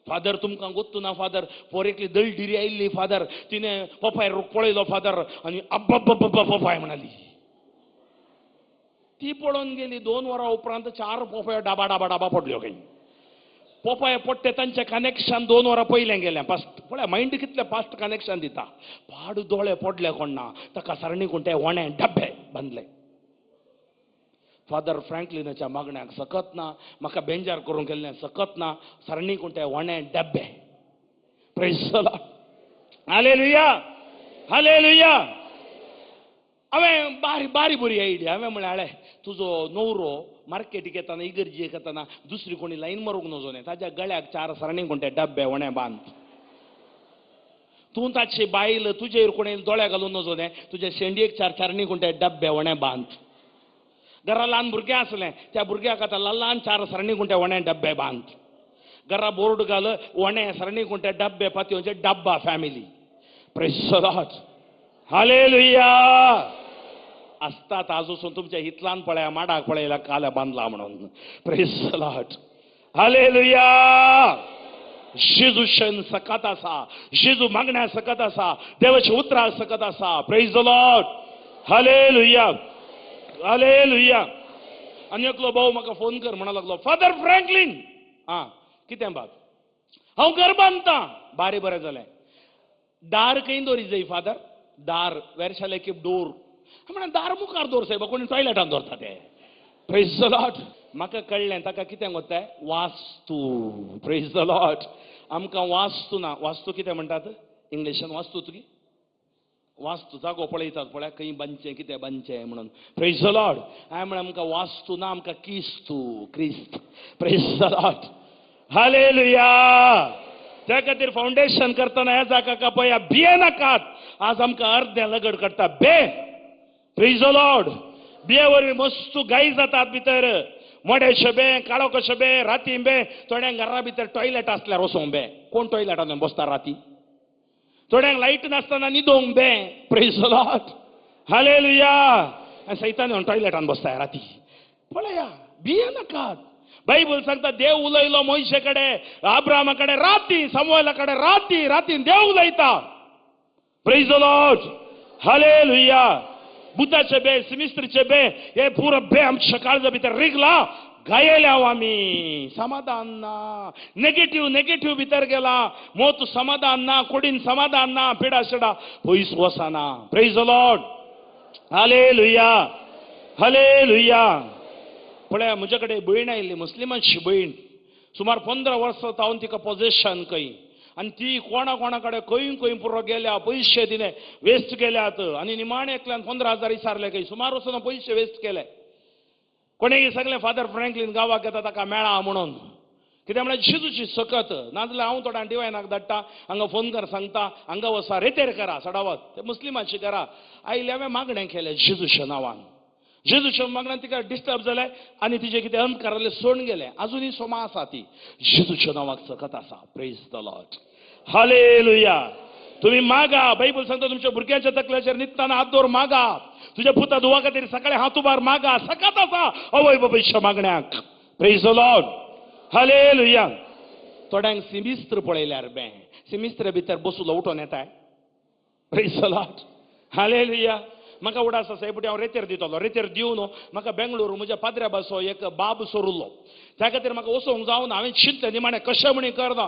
Speaker 2: फादर, तुमकां गोत्तू ना फादर, पोर एकली दळडिरी आयिल्ली फादर, तिणें पोपाय रोख पळयलो फादर आनी अब्बब्बब्ब पोपाय म्हणाली. ती पळोवन गेली. 2 वरां उपरांत 4 पोपायो डाबा डाबा डाबा पडल्यो खंय. पोपाय पडटे तांचें कनेक्शन 2 वरां पयलें गेलें. फास्ट पळय मायंड कितलें फास्ट कनेक्शन दिता. पाड दोळे पडले कोण्णा, ताका सारणी कोण ते वणे डब्बे बांदले. फादर फ्रँकलिनाच्या मागण्याक सकत ना, म्हाका बेंजार करूंक गेल्लें सकत ना, सारणी कोण ते वणे डब्बे. प्रेज हालेलुया, हालेलुया. हांवें बारी बारी बरी आयडिया. हांवें म्हणलें, हाळे तुजो नवरो मार्केटीक येताना इगर्जेक येताना दुसरी कोणी लायन मारूंक नजो न्ही, ताज्या गळ्याक 4 सारणी कोण ते डब्बे वणे बांद. तूं ताची बायल तुजेर कोणी दोळे घालून नजो न्ही, तुज्या शेंडयेक 4 चारणी कोण ते डब्बे वणे बांद. घरा ल्हान भुरगें आसलें, त्या भुरग्याक आतां ल्हान 4 सरणी कुंटे वणे डब्बे बांद. घरा बोर्ड घाल वणे सरणी कुंटे डब्बे पातयोचे डब्बा फॅमिली. प्रेज the Lord, hallelujah. आसतात आजूसून तुमच्या हितलान पळया, माडाक पळयला काल्या बांदला म्हणून. प्रेज the Lord, hallelujah. जेजू सकत आसा, जेजू मागण्या सकत आसा, देवाच्या उतरा सकत आसा. प्रेज the Lord, hallelujah, hallelujah. आनी एकलो भाऊ म्हाका फोन कर म्हणा लागलो, फादर फ्रँकलीन, आं कितें बाब, हांव घर बांदता. बारी बरें जालें. दार खंय दवरी जाय फादर? दार वेर शॅल I keep door? म्हणा दार मुखार दवर सायबा, कोणी टॉयलेटान दवरता ते. प्रेज the Lord. म्हाका कळ्ळें ताका कितें कोत्ताय, वास्तू. प्रेज the Lord. आमकां वास्तू ना. वास्तू कितें म्हणटात इंग्लिशान? वास्तू तुगी वास्तू जागो पळयतात, पळया खंय बांदचें कितें बांदचें म्हणून. प्रेज the Lord. हांवें म्हणलें आमकां वास्तू ना, आमकां किस्तू, क्रिस्त. प्रेज the Lord, hallelujah. त्या खातीर फावंडेशन करतना ह्या जागा पळया, भिये नाकात. आज आमकां अर्दें लगड काडटा बे. प्रेज the Lord. बिये वरवीं मस्तू गाय जातात भितर, मोड्याचे बे, काळो कशे बे, राती बे. थोड्यांक घरा भितर टॉयलेट आसल्यार वचोंक बे. कोण टॉयलेटान बसता राती? थोड्यांक लायट नासतना न्हिदोंक बे. प्रेज the Lord, hallelujah. आनी सैतान येवन टॉयलेटान बसता राती. पळया, भिये नाकात. बायबल सांगता देव उलयलो मोयशे कडेन, आब्रामा कडेन राती, सामुएला कडेन राती, राती देव उलयता. प्रेज the Lord, hallelujah. बुताचे बे, सिमिस्त्रीचे बे, हे पुरो बे आमच्या काळजा भितर रिगला. गायले हांव आमी समाधान ना, नेगेटीव नेगेटीव भितर गेला. मोत समाधान ना, कुडीन समाधान ना, पिडा शिडा पयस वचना. प्रेज the Lord, hallelujah, hallelujah. पळया म्हजे कडेन भयण आयिल्ली, मुस्लिमांची भयण. सुमार 15 वर्सां जावन तिका पोजेशन खंय, आनी ती कोणा कोणा कडेन खंय खंय पुरो गेल्या, पयशे दिले वेस्ट केल्यात. आनी निमाणे एकल्यान 15,000 विचारले खंय, सुमार वचून पयशे वेस्ट केले. कोणें सगळें फादर फ्रँकलीन गांवाक येता ताका मेळा म्हणून. कित्याक म्हळ्यार जेजूची सकत नाजाल्यार हांव थोड्या डिवायनाक धाडटा, हांगा फोन कर सांगता, हांगा वसा रेतेर करा सडावत ते मुस्लिमाची करा. आयले हांवें मागणें केलें जेजूच्या नांवान. जेजूच्या मागण्यान तिका डिस्टर्ब जालें आनी तिजें कितें अंधकारालें सोडून गेलें. आजुनूय सोमा आसा ती. जेजूच्या नांवाक सकत आसा. प्रेज the Lord, hallelujah. तुम्ही मागा. बायबल सांगता तुमच्या भुरग्यांच्या तकल्याचेर न्हिदतना हात दवर मागा, तुझ्या पुता धुवा खातीर सकाळी हात उबार मागा. सकत आसा अवय बाबाच्या मागण्याक. प्रेज the Lord, hallelujah. थोड्यांक सिमिस्त्र पळयल्यार बे, सिमिस्त्र भितर बसुलो उठोन येताय. प्रेज the Lord, hallelujah. म्हाका उडास आसा हे हांव रेतेर दितलो, रेतेर दिवन म्हाका बेंगळुरू म्हज्या पाद्र्या बासो एक बाब सोरुल्लो. त्या खातीर म्हाका वचोंक जावना. हांवें चिंतलें निमाणें कशें म्हणी करना,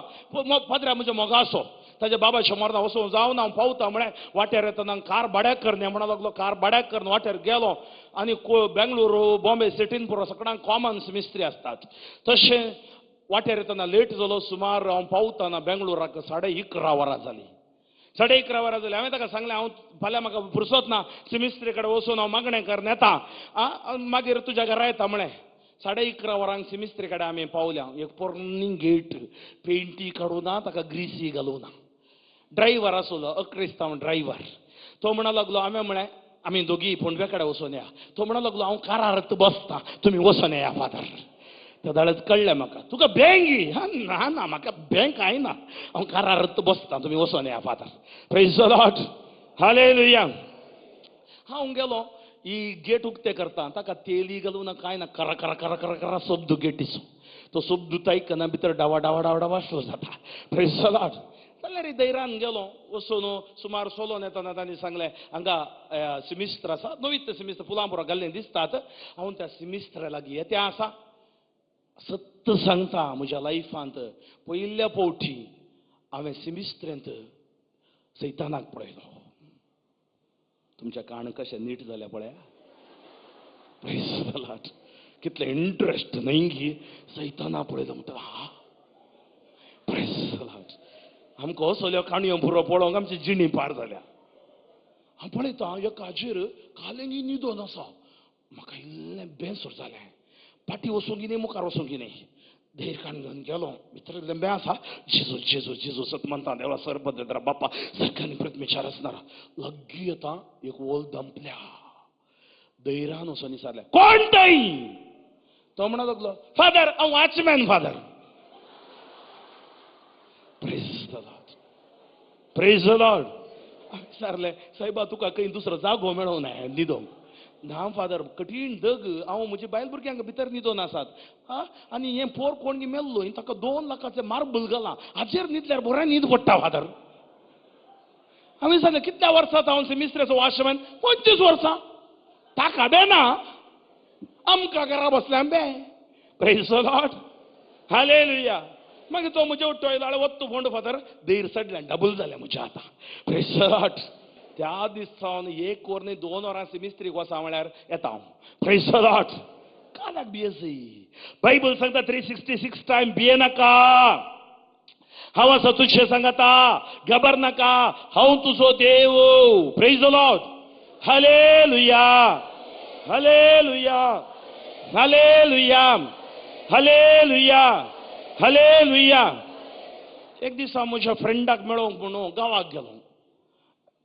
Speaker 2: पाद्र्या म्हज्या मोगासो ताज्या बाबाच्या मरना वचोंक जावना. हांव पावता म्हळें वाटेर येतना कार भाड्याक कर न्ही म्हणा लागलो. कार भाड्याक करून वाटेर गेलो आनी बेंगळुरू बॉम्बे सिटीन पुरो सगळ्यांक कॉमन मिस्त्री आसतात. तशें वाटेर येतना लेट जालो. सुमार हांव पावतना बेंगळुराक 11:30 वरां जाली. 11:30 वरां जाली. हांवें ताका सांगलें हांव फाल्यां म्हाका फुरसत ना, सिमिस्त्री कडेन वचून हांव मागणें करून येता, मागीर तुज्या घरा येता म्हळें. 11:30 वरांक सिमिस्त्री कडेन आमी पावल्या. एक पोरणी गेट, पेंटी काडूं ना, ताका ग्रिसी घालूं ना. ड्रायव्हर आसलो, अक्रिस्तांव ड्रायव्हर. तो म्हणा लागलो, हांवें म्हळें आमी दोगी फोंडव्या कडेन वचून या. तो म्हणा लागलो हांव कारार बसता, तुमी वचून या फादर. तेदाळेच कळ्ळें म्हाका, तुका बँक? हा ना ना, म्हाका बँक आयना, हांव कारार बसता, तुमी वचून या father. Praise the Lord, hallelujah. हांव गेलो, ही गेट उक्ते करता, ताका तेली घालूं ना कांय ना, करा करा करा करा करा शब्द गेटीचो. तो शब्द आयकना भितर डावा डावा डावा डावा शो जाता. Praise the Lord. जाल्यार दैरान गेलो वचून सुमार सोलोन येतना तांणी सांगलें हांगा सिमिस्त्र आसा, नवीत सिमिस्त्र फुलां पुरो घाल्लें दिसतात. हांव त्या सिमिस्त्रा लागीं येते आसा. सत्य सांगता, म्हज्या लायफांत पयल्या फावटी हांवें सिमिस्त्रेंत सैतानाक पळयलो. तुमच्या कान कशें नीट जाल्या पळया. Praise the Lord. कितलें इंट्रस्ट न्हय गी. सैताना पळयलो म्हणटा, हा प्रेज the Lord. आमकां असल्यो काणयो पुरो पळोवंक आमची जिणी पार जाल्या. हांव पळयता एका हाजेर कालेंगी न्हिदोन आसा. म्हाका इल्लें बेसोर जालें. फाटीं वचूंक न्ही, मुखार वचूंक न्ही. धैर काण घेवन गेलो, भितर लेंबे आसा. जेजू जेजू जेजू सतमंता देवा सरबद्र बाप्पा सरकारान प्रतिमेचार आसणार. लागीं येता एक वोल दंपल्या. दैरान वचून विचारलें कोण तय? तो म्हणा लागलो फादर हांव watchman father. Praise the Lord, praise the Lord. विचारलें साहेबा तुका खंय दुसरो जागो मेळोंक ना न्हिदोंक? ना फादर, कठीण दग, हांव म्हज्या बायल भुरग्यांक भितर न्हिदोन आसात. हा, आनी हें पोर कोण मेल्लो, ताका 2 लाखाचें मार्बल घालां, हाचेर न्हिदल्यार बरें न्हीद पडटा फादर. हांवें सांगलें कितल्या वर्सां हांव सिमिस्त्रेचो वॉचमॅन? 25 वर्सां. ताका बेना, आमकां घरा बसल्या बे. Praise the Lord, hallelujah. मागीर तो म्हज्या टॉयलाळ वत्तू फोंड फादर, धैर सडल्यान डबल जालें म्हज्या आतां. Praise the Lord. त्या दीस सावन 1 वर न्हय 2 वरां सिमिस्त्रीक वचा म्हळ्यार येता हांव. Praise the Lord. कानाक भियेसय. बायबल सांगता 366 टायम भिये नाका. हांव आसा तुजे सांगता, घाबर नाका, हांव तुजो देव. Praise the Lord, hallelujah, hallelujah, hallelujah, hallelujah, hallelujah. एक दीस हांव म्हज्या फ्रेंडाक मेळोवंक म्हणून गांवाक गेलो.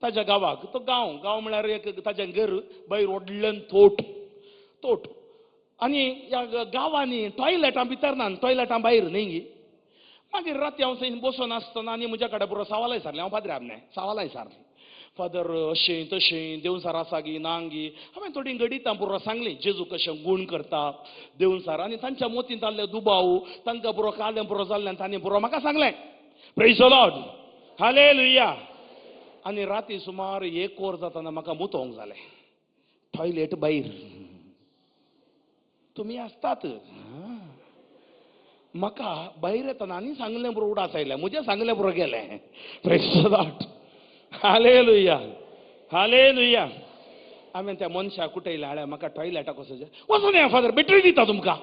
Speaker 2: ताज्या गांवाक, तो गांव, गांव म्हळ्यार एक ताजें घर, भायर व्हडल्यान तोट तोट. आनी ह्या गांवांनी टॉयलेटां भितर ना, टॉयलेटां भायर न्हय गी. मागीर राती हांव थंय बसून आसतना आनी म्हज्या कडेन पुरो सवालाय सारलें. हांव पाद्र्याब न्हय, सवालाय सारलें. फादर अशें तशें देवसार आसा गी ना गी. हांवें थोडीं गणितां पुरो सांगलीं, जेजू कशें गूण करता देवसार. आनी तांच्या मोतींत आहले दुबाव, तांकां पुरो कालें पुरो जाल्ल्यान तांणी पुरो म्हाका सांगलें. Praise the Lord, hallelujah. आनी राती सुमार 1 वर जातना म्हाका मुतोवंक जालें. टॉयलेट भायर, तुमी आसतात. म्हाका भायर येतना आनी सांगलें पुरो उडास आयलें, म्हजें सांगलें पुरो गेलें. Praise the Lord, hallelujah, hallelujah. हांवें त्या मनशाक कुटयलें, हाळ्या म्हाका टॉयलेटाक वचचें. वचून या फादर, बॅटरी दिता तुमकां.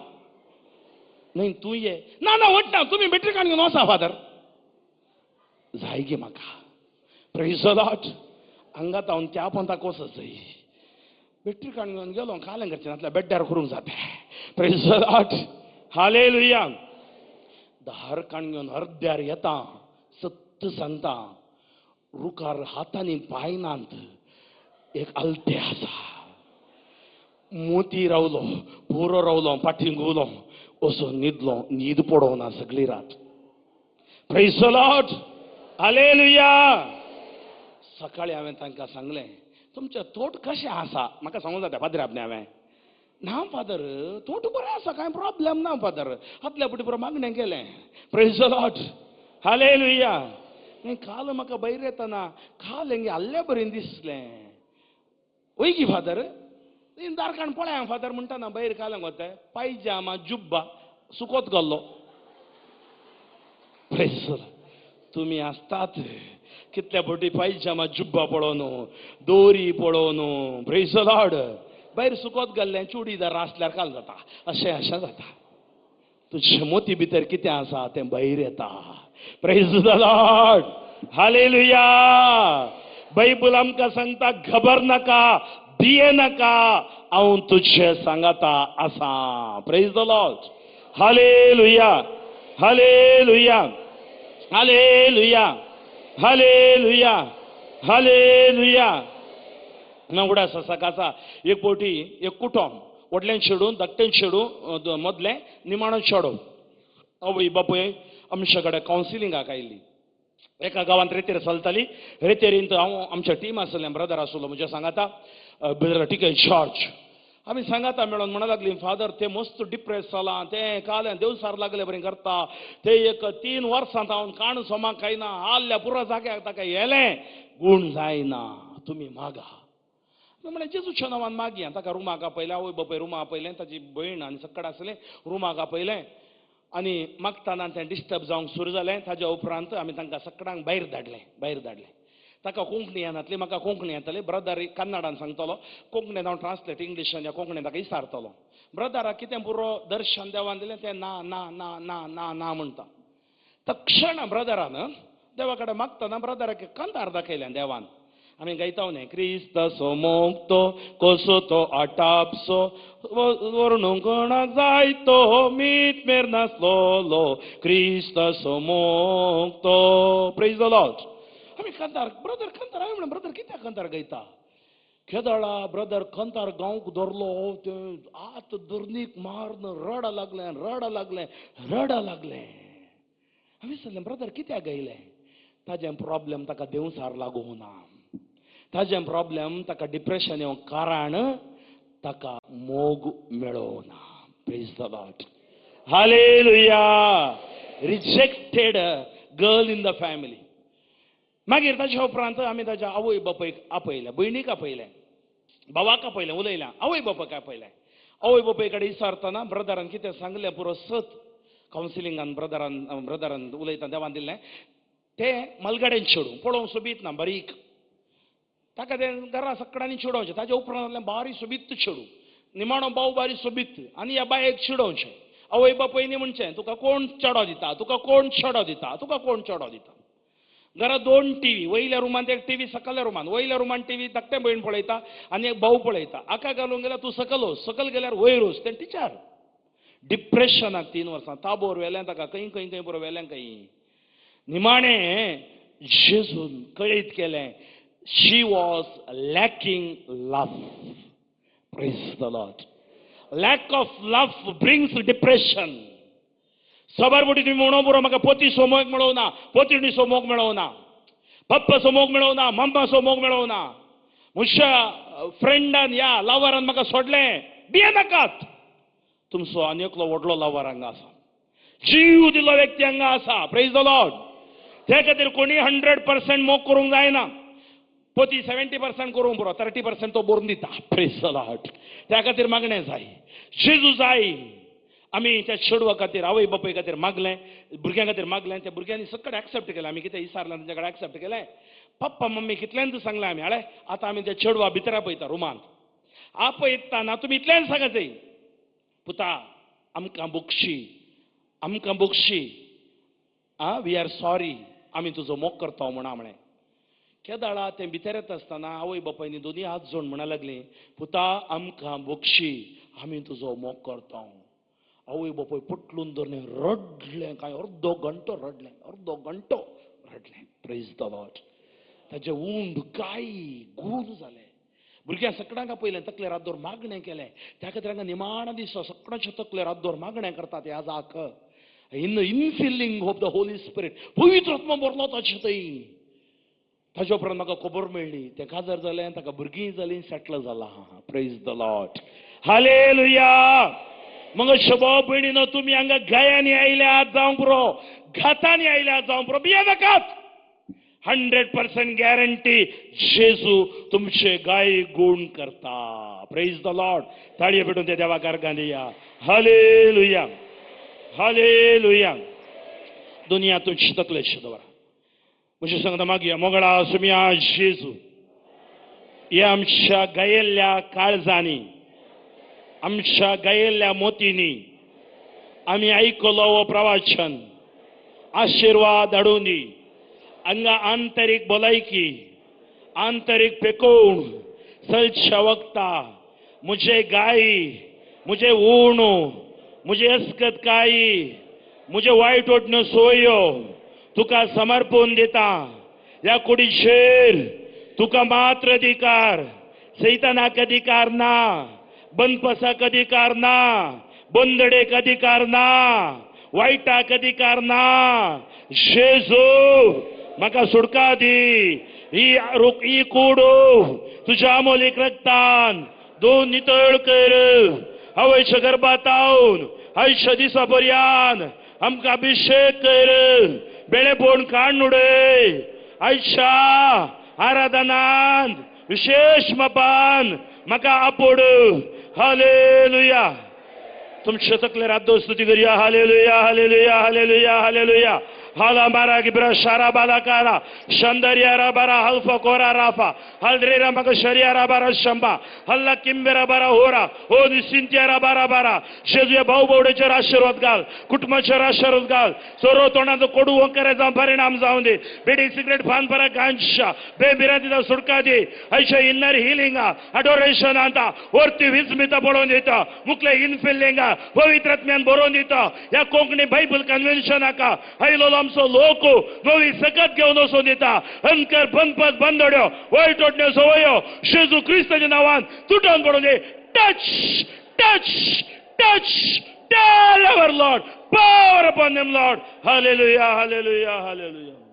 Speaker 2: न्हय तूं ये. ना ना वचना, तुमी बॅटरी काडून घेवन वचा फादर. जाय गे म्हाका. Praise the Lord. हांगा हांव त्या पंथाक वचत जाय. बॅटरी काडून घेवन गेलो, कालें करचें नासल्यार बेड्ड्यार करूंक जाता. Praise the Lord, hallelujah. दार काडून घेवन अर्द्यार येता, सत्य सांगता, रुखार हातांनी पायनांत एक आलते आसा. मोती रावलो, पुरो रावलो, फाटीं घुंवलो, असो न्हिदलो, न्हीद पडोवना सगळी रात. Praise the Lord, hallelujah. सकाळीं हांवें तांकां सांगलें तुमचें तोट कशें आसा? म्हाका सांगूंक जाता पाद्र्याब न्ही हांवें. ना फादर, तोट बरें आसा, कांय प्रॉब्लेम ना फादर. हातल्या फुडें पुरो मागणें केलें. Praise the Lord, hallelujah. काल म्हाका भायर येतना काल हेंगे आल्ले बरें दिसलें. वय गी फादर, दार काण पळय फादर म्हणटा ना, भायर काल वता पायजामा जुब्बा सुकोत घाल्लो. Praise the Lord. तुमी आसतात कितल्या फावटी पायजामा जुब्बा पळोवन, दोरी पळोवन. Praise the Lord. भायर सुकोत घाल्लें चुडीदार आसल्यार काल जाता, अशें अशें जाता. तुजे मोती भितर कितें आसा तें भायर येता. Praise the Lord, hallelujah. Bible आमकां सांगता खबर नाका, भिये नाका, हांव तुजे सांगाता आसा. Praise the Lord, hallelujah, hallelujah, hallelujah, hallelujah, hallelujah. उडा आसा सकाळचा एक पोटी एक कुटुंब व्हडल्यान चेडूं धाकटें चेडूं मदलें निमाणो चेडो आवय बापूय आमच्या कडेन कावन्सिलिंगाक आयली. एका गांवांत रेतेर चलताली. रेतेरींत हांव आमच्या टीम आसलें, ब्रदर आसलो म्हज्या सांगाता, ब्रदर टिके जॉर्ज. आमी सांगाता मेळोन म्हणा लागली, फादर ते मस्त डिप्रेस जालां, तें काल देवसार लागले बरें करता, ते एक 3 वर्सां हांव काण सोमाक खायना, आल्ल्या पुरो जाग्याक ताका येलें गूण जायना, तुमी मागा. म्हणलें जेजूच्या नांवान मागया. ताका रुमाक आपयलें, आवय बापूय रुमा आपयलें, ताजी भयण आनी सकड आसलें, रुमाक आपयलें आनी मागतना तें डिस्टर्ब जावंक सुरू जालें. ताज्या उपरांत आमी तांकां सकडांक भायर धाडलें, भायर धाडलें. ताका कोंकणी येनातली, म्हाका कोंकणी येताली. ब्रदर कन्नडान सांगतलो, कोंकणीन हांव ट्रान्सलेट इंग्लिशान या कोंकणीन ताका विचारतलो. ब्रदराक कितें पुरो दर्शन देवान दिलें, तें ना ना ना ना ना ना म्हणटा. तक्षण ब्रदरान देवा कडेन मागतना ब्रदराक कांतार दाखयलें देवान. आमी गायता न्ही, क्रिस्त सोमोगतो कसो तो आटापसो वर्णूंक कोणाक जाय तो मीत मेर नासलोलो क्रिस्त सोमोगतो. Praise the Lord. आमी कांतार ब्रदर कांतार, हांवें म्हणलें ब्रदर कित्याक कांतार गायता? केदळा ब्रदर कांतार गावंक धरलो, तें आत दुर्नीक मारून रडा लागलें, रडा लागलें, रडा लागलें. हांवें सांगलें ब्रदर कित्याक गायलें? ताजें प्रॉब्लेम ताका देवसार लागूंक ना, ताजें प्रॉब्लेम ताका डिप्रेशन येवंक कारण ताका मोग मेळोना. Praise the Lord, hallelujah. Rejected girl in the family. मागीर ताच्या उपरांत आमी ताच्या आवय बापायक आपयलें, भयणीक आपयलें, भावाक आपयलें, उलयलें, आवय बापायक आपयलें. आवय बापाय कडेन विचारतना ब्रदरान कितें सांगलें पुरो सत कावन्सिलिंगान ब्रदरान ब्रदरान उलयतना देवान दिल्लें तें मलगाडेन चेडूं पळोवंक सोबीत ना बारीक, ताका तें घरा सकडांनी चिडोवचें. ताच्या उपरांत बारीक सोबीत चेडूं, निमाणो भाव बारीक सोबीत आनी ह्या बायेक चिडोवचें. आवय बापायनी म्हणचें तुका कोण चेडो दिता, तुका कोण चेडो दिता, तुका कोण चेडो दिता. घरा 2 टीव्ही, वयल्या रुमांत एक टीव्ही, सकल्या रुमांत, वयल्या रुमांत टीव्ही धाकटें भयण पळयता आनी एक भाव पळयता. आका घालूंक गेल्यार तूं सकल वच, सकल गेल्यार वयर वच. तें टिचर डिप्रेशनाक 3 वर्सां ताबोर वेल्यान ताका खंय खंय खंय बरो वेल्यान खंय. निमाणें जेजून कळीत केलें, she was lacking love. Praise the Lord. Lack of love brings depression. सबर बोटी तुमी म्हणो बरो म्हाका पोती सोमोग मेळोवना, पोतिणी सोमोग मेळोवना, पप्पा सोमोग मेळोवना, मम्मा सोमोग मेळोवना, म्हज्या फ्रेंडान ह्या लवरान म्हाका सोडलें, भिये नाकात. तुमचो आनी एकलो व्हडलो लवर हांगा आसा, जीव दिल्लो व्यक्ती हांगा आसा. Praise the Lord. ते खातीर कोणी 100% मोग करूंक जायना. पोती 70% करूंक पुरो, 30% तो बरोवन दिता. Praise the Lord. त्या खातीर मागणें जाय, जेजू जाय. आमी त्या चेडवा खातीर आवय बापाय खातीर मागलें, भुरग्यां खातीर मागलें. त्या भुरग्यांनी सगळें एक्सेप्ट केलें. आमी कितें विचारलें तांच्या कडेन एक्सेप्ट केलें. पप्पा मम्मी कितल्यांत सांगलें आमी, आळे आतां आमी त्या चेडवा भितर आपयता रुमांत. आपयतना तुमी इतल्यान सांगात, पुता आमकां बोगशी, आमकां बोगशी, आं we are sorry, आमी तुजो मोग करता म्हणा म्हळें. केदाळा तें भितर येता आसतना आवय बापायनी दोनी हात जोड म्हणा लागलीं, पुता आमकां बोगशी, आमी तुजो मोग करता. आवय बापाय पोटलून धरलें, रडलें, कांय अर्दो घंटो रडलें, अर्दो घंटो रडलें. Praise the Lord. ताजें उंड गाय गूण जालें. भुरग्यां सकडांक आपयलें, तकलेर हात दवर मागणें केलें. त्या खातीर हांगा निमाणा दिसा सकडाच्या तकलेर हात दवर मागणें करतात. ह्या जाक in infilling of the Holy Spirit, पवित्र आत्मा भरलो ताचे थंय. ताच्या उपरांत म्हाका खबर मेळ्ळी तें काजार जालें, ताका भुरगीं जालीं, सेटल जालां. Praise the Lord, hallelujah. मग शबो भयणीनो तुमी हांगा गयांनी आयल्यात जावंक पुरो, घातांनी आयल्यात जावंक पुरो, भिये नाकात. 100% गॅरंटी जेजू तुमचे गाय गुण करता. Praise the Lord. ताळये पेटून त्या देवा कारगान दिया. Hallelujah, hallelujah. दुनिया तुमची तकलेची दवरा. म्हजे सांगता मागया, मोगळा सुमिया जेजू, ह्या आमच्या गायिल्ल्या काळजांनी, आमच्या गायिल्ल्या मोतींनी, आमी आयकलो हो प्रवचन, आशिर्वाद हाडून दी. हांगा आंतरीक भलायकी, आंतरीक पेकोवण चलच्या वखता म्हजे गायी, म्हजे ऊण, म्हजे अस्कत कायी, म्हजे वायट ओडण्यो सोयो तुका समर्पून दिता. ह्या कुडीचेर तुका मात्र अधिकार, सैतानाक अधिकार ना, बनपसाक अधिकार ना, बंदडेक अधिकार ना, वायटाक अधिकार ना. जेजू म्हाका सुटका दी. ही कूड तुज्या अमोलीक रक्तान दोन नितळ कर. आवयच्या गर्भातावन आयच्या दिसा पर्यान आमकां अभिशेक कर. बेळेपण काडून उडय. आयच्या आराधनान विशेश मपान म्हाका आपोड. हालेलुया. तुमच्या तकलेर हात दवर, स्तुती करया. Hallelujah, hallelujah, hallelujah, hallelujah. हाला मारा गिब्रा शारा बाला कारा शंदरिया बारा हल्फा कोरा राफा हलरेरा मग शरिया बारा शंबा हल्ला किंबेरा बारा होरा हो निसिंतियारा बारा बारा. जेजूया भाऊ भावडेचेर आशीर्वाद घाल, कुटुंबाचेर आशीर्वाद घाल. सोरो तोंडाचो कोडू वंकरे जावन परिणाम जावन दी. बेडी सिगरेट फान परा गांजा बेबिरांतीचा सुटका दी. आयच्या इन्नर हिलिंग अडोरेशन आता वरती विस्मिता पळोवन दिता. मुकले इनफिलिंग पवित्रत्म्यान बरोवन दिता. ह्या कोंकणी बायबल कन्व्हेन्शनाका आयलो आमचो लोक नवी सकत घेवन वचून दिता. अंकर बनपत बंदड्यो वायट ओडण्यो सवयो जेजू क्रिस्ताच्या नांवान तुटोवन पडून दी. Touch, touch, touch, tell our Lord, power upon them, Lord. Hallelujah, hallelujah, hallelujah.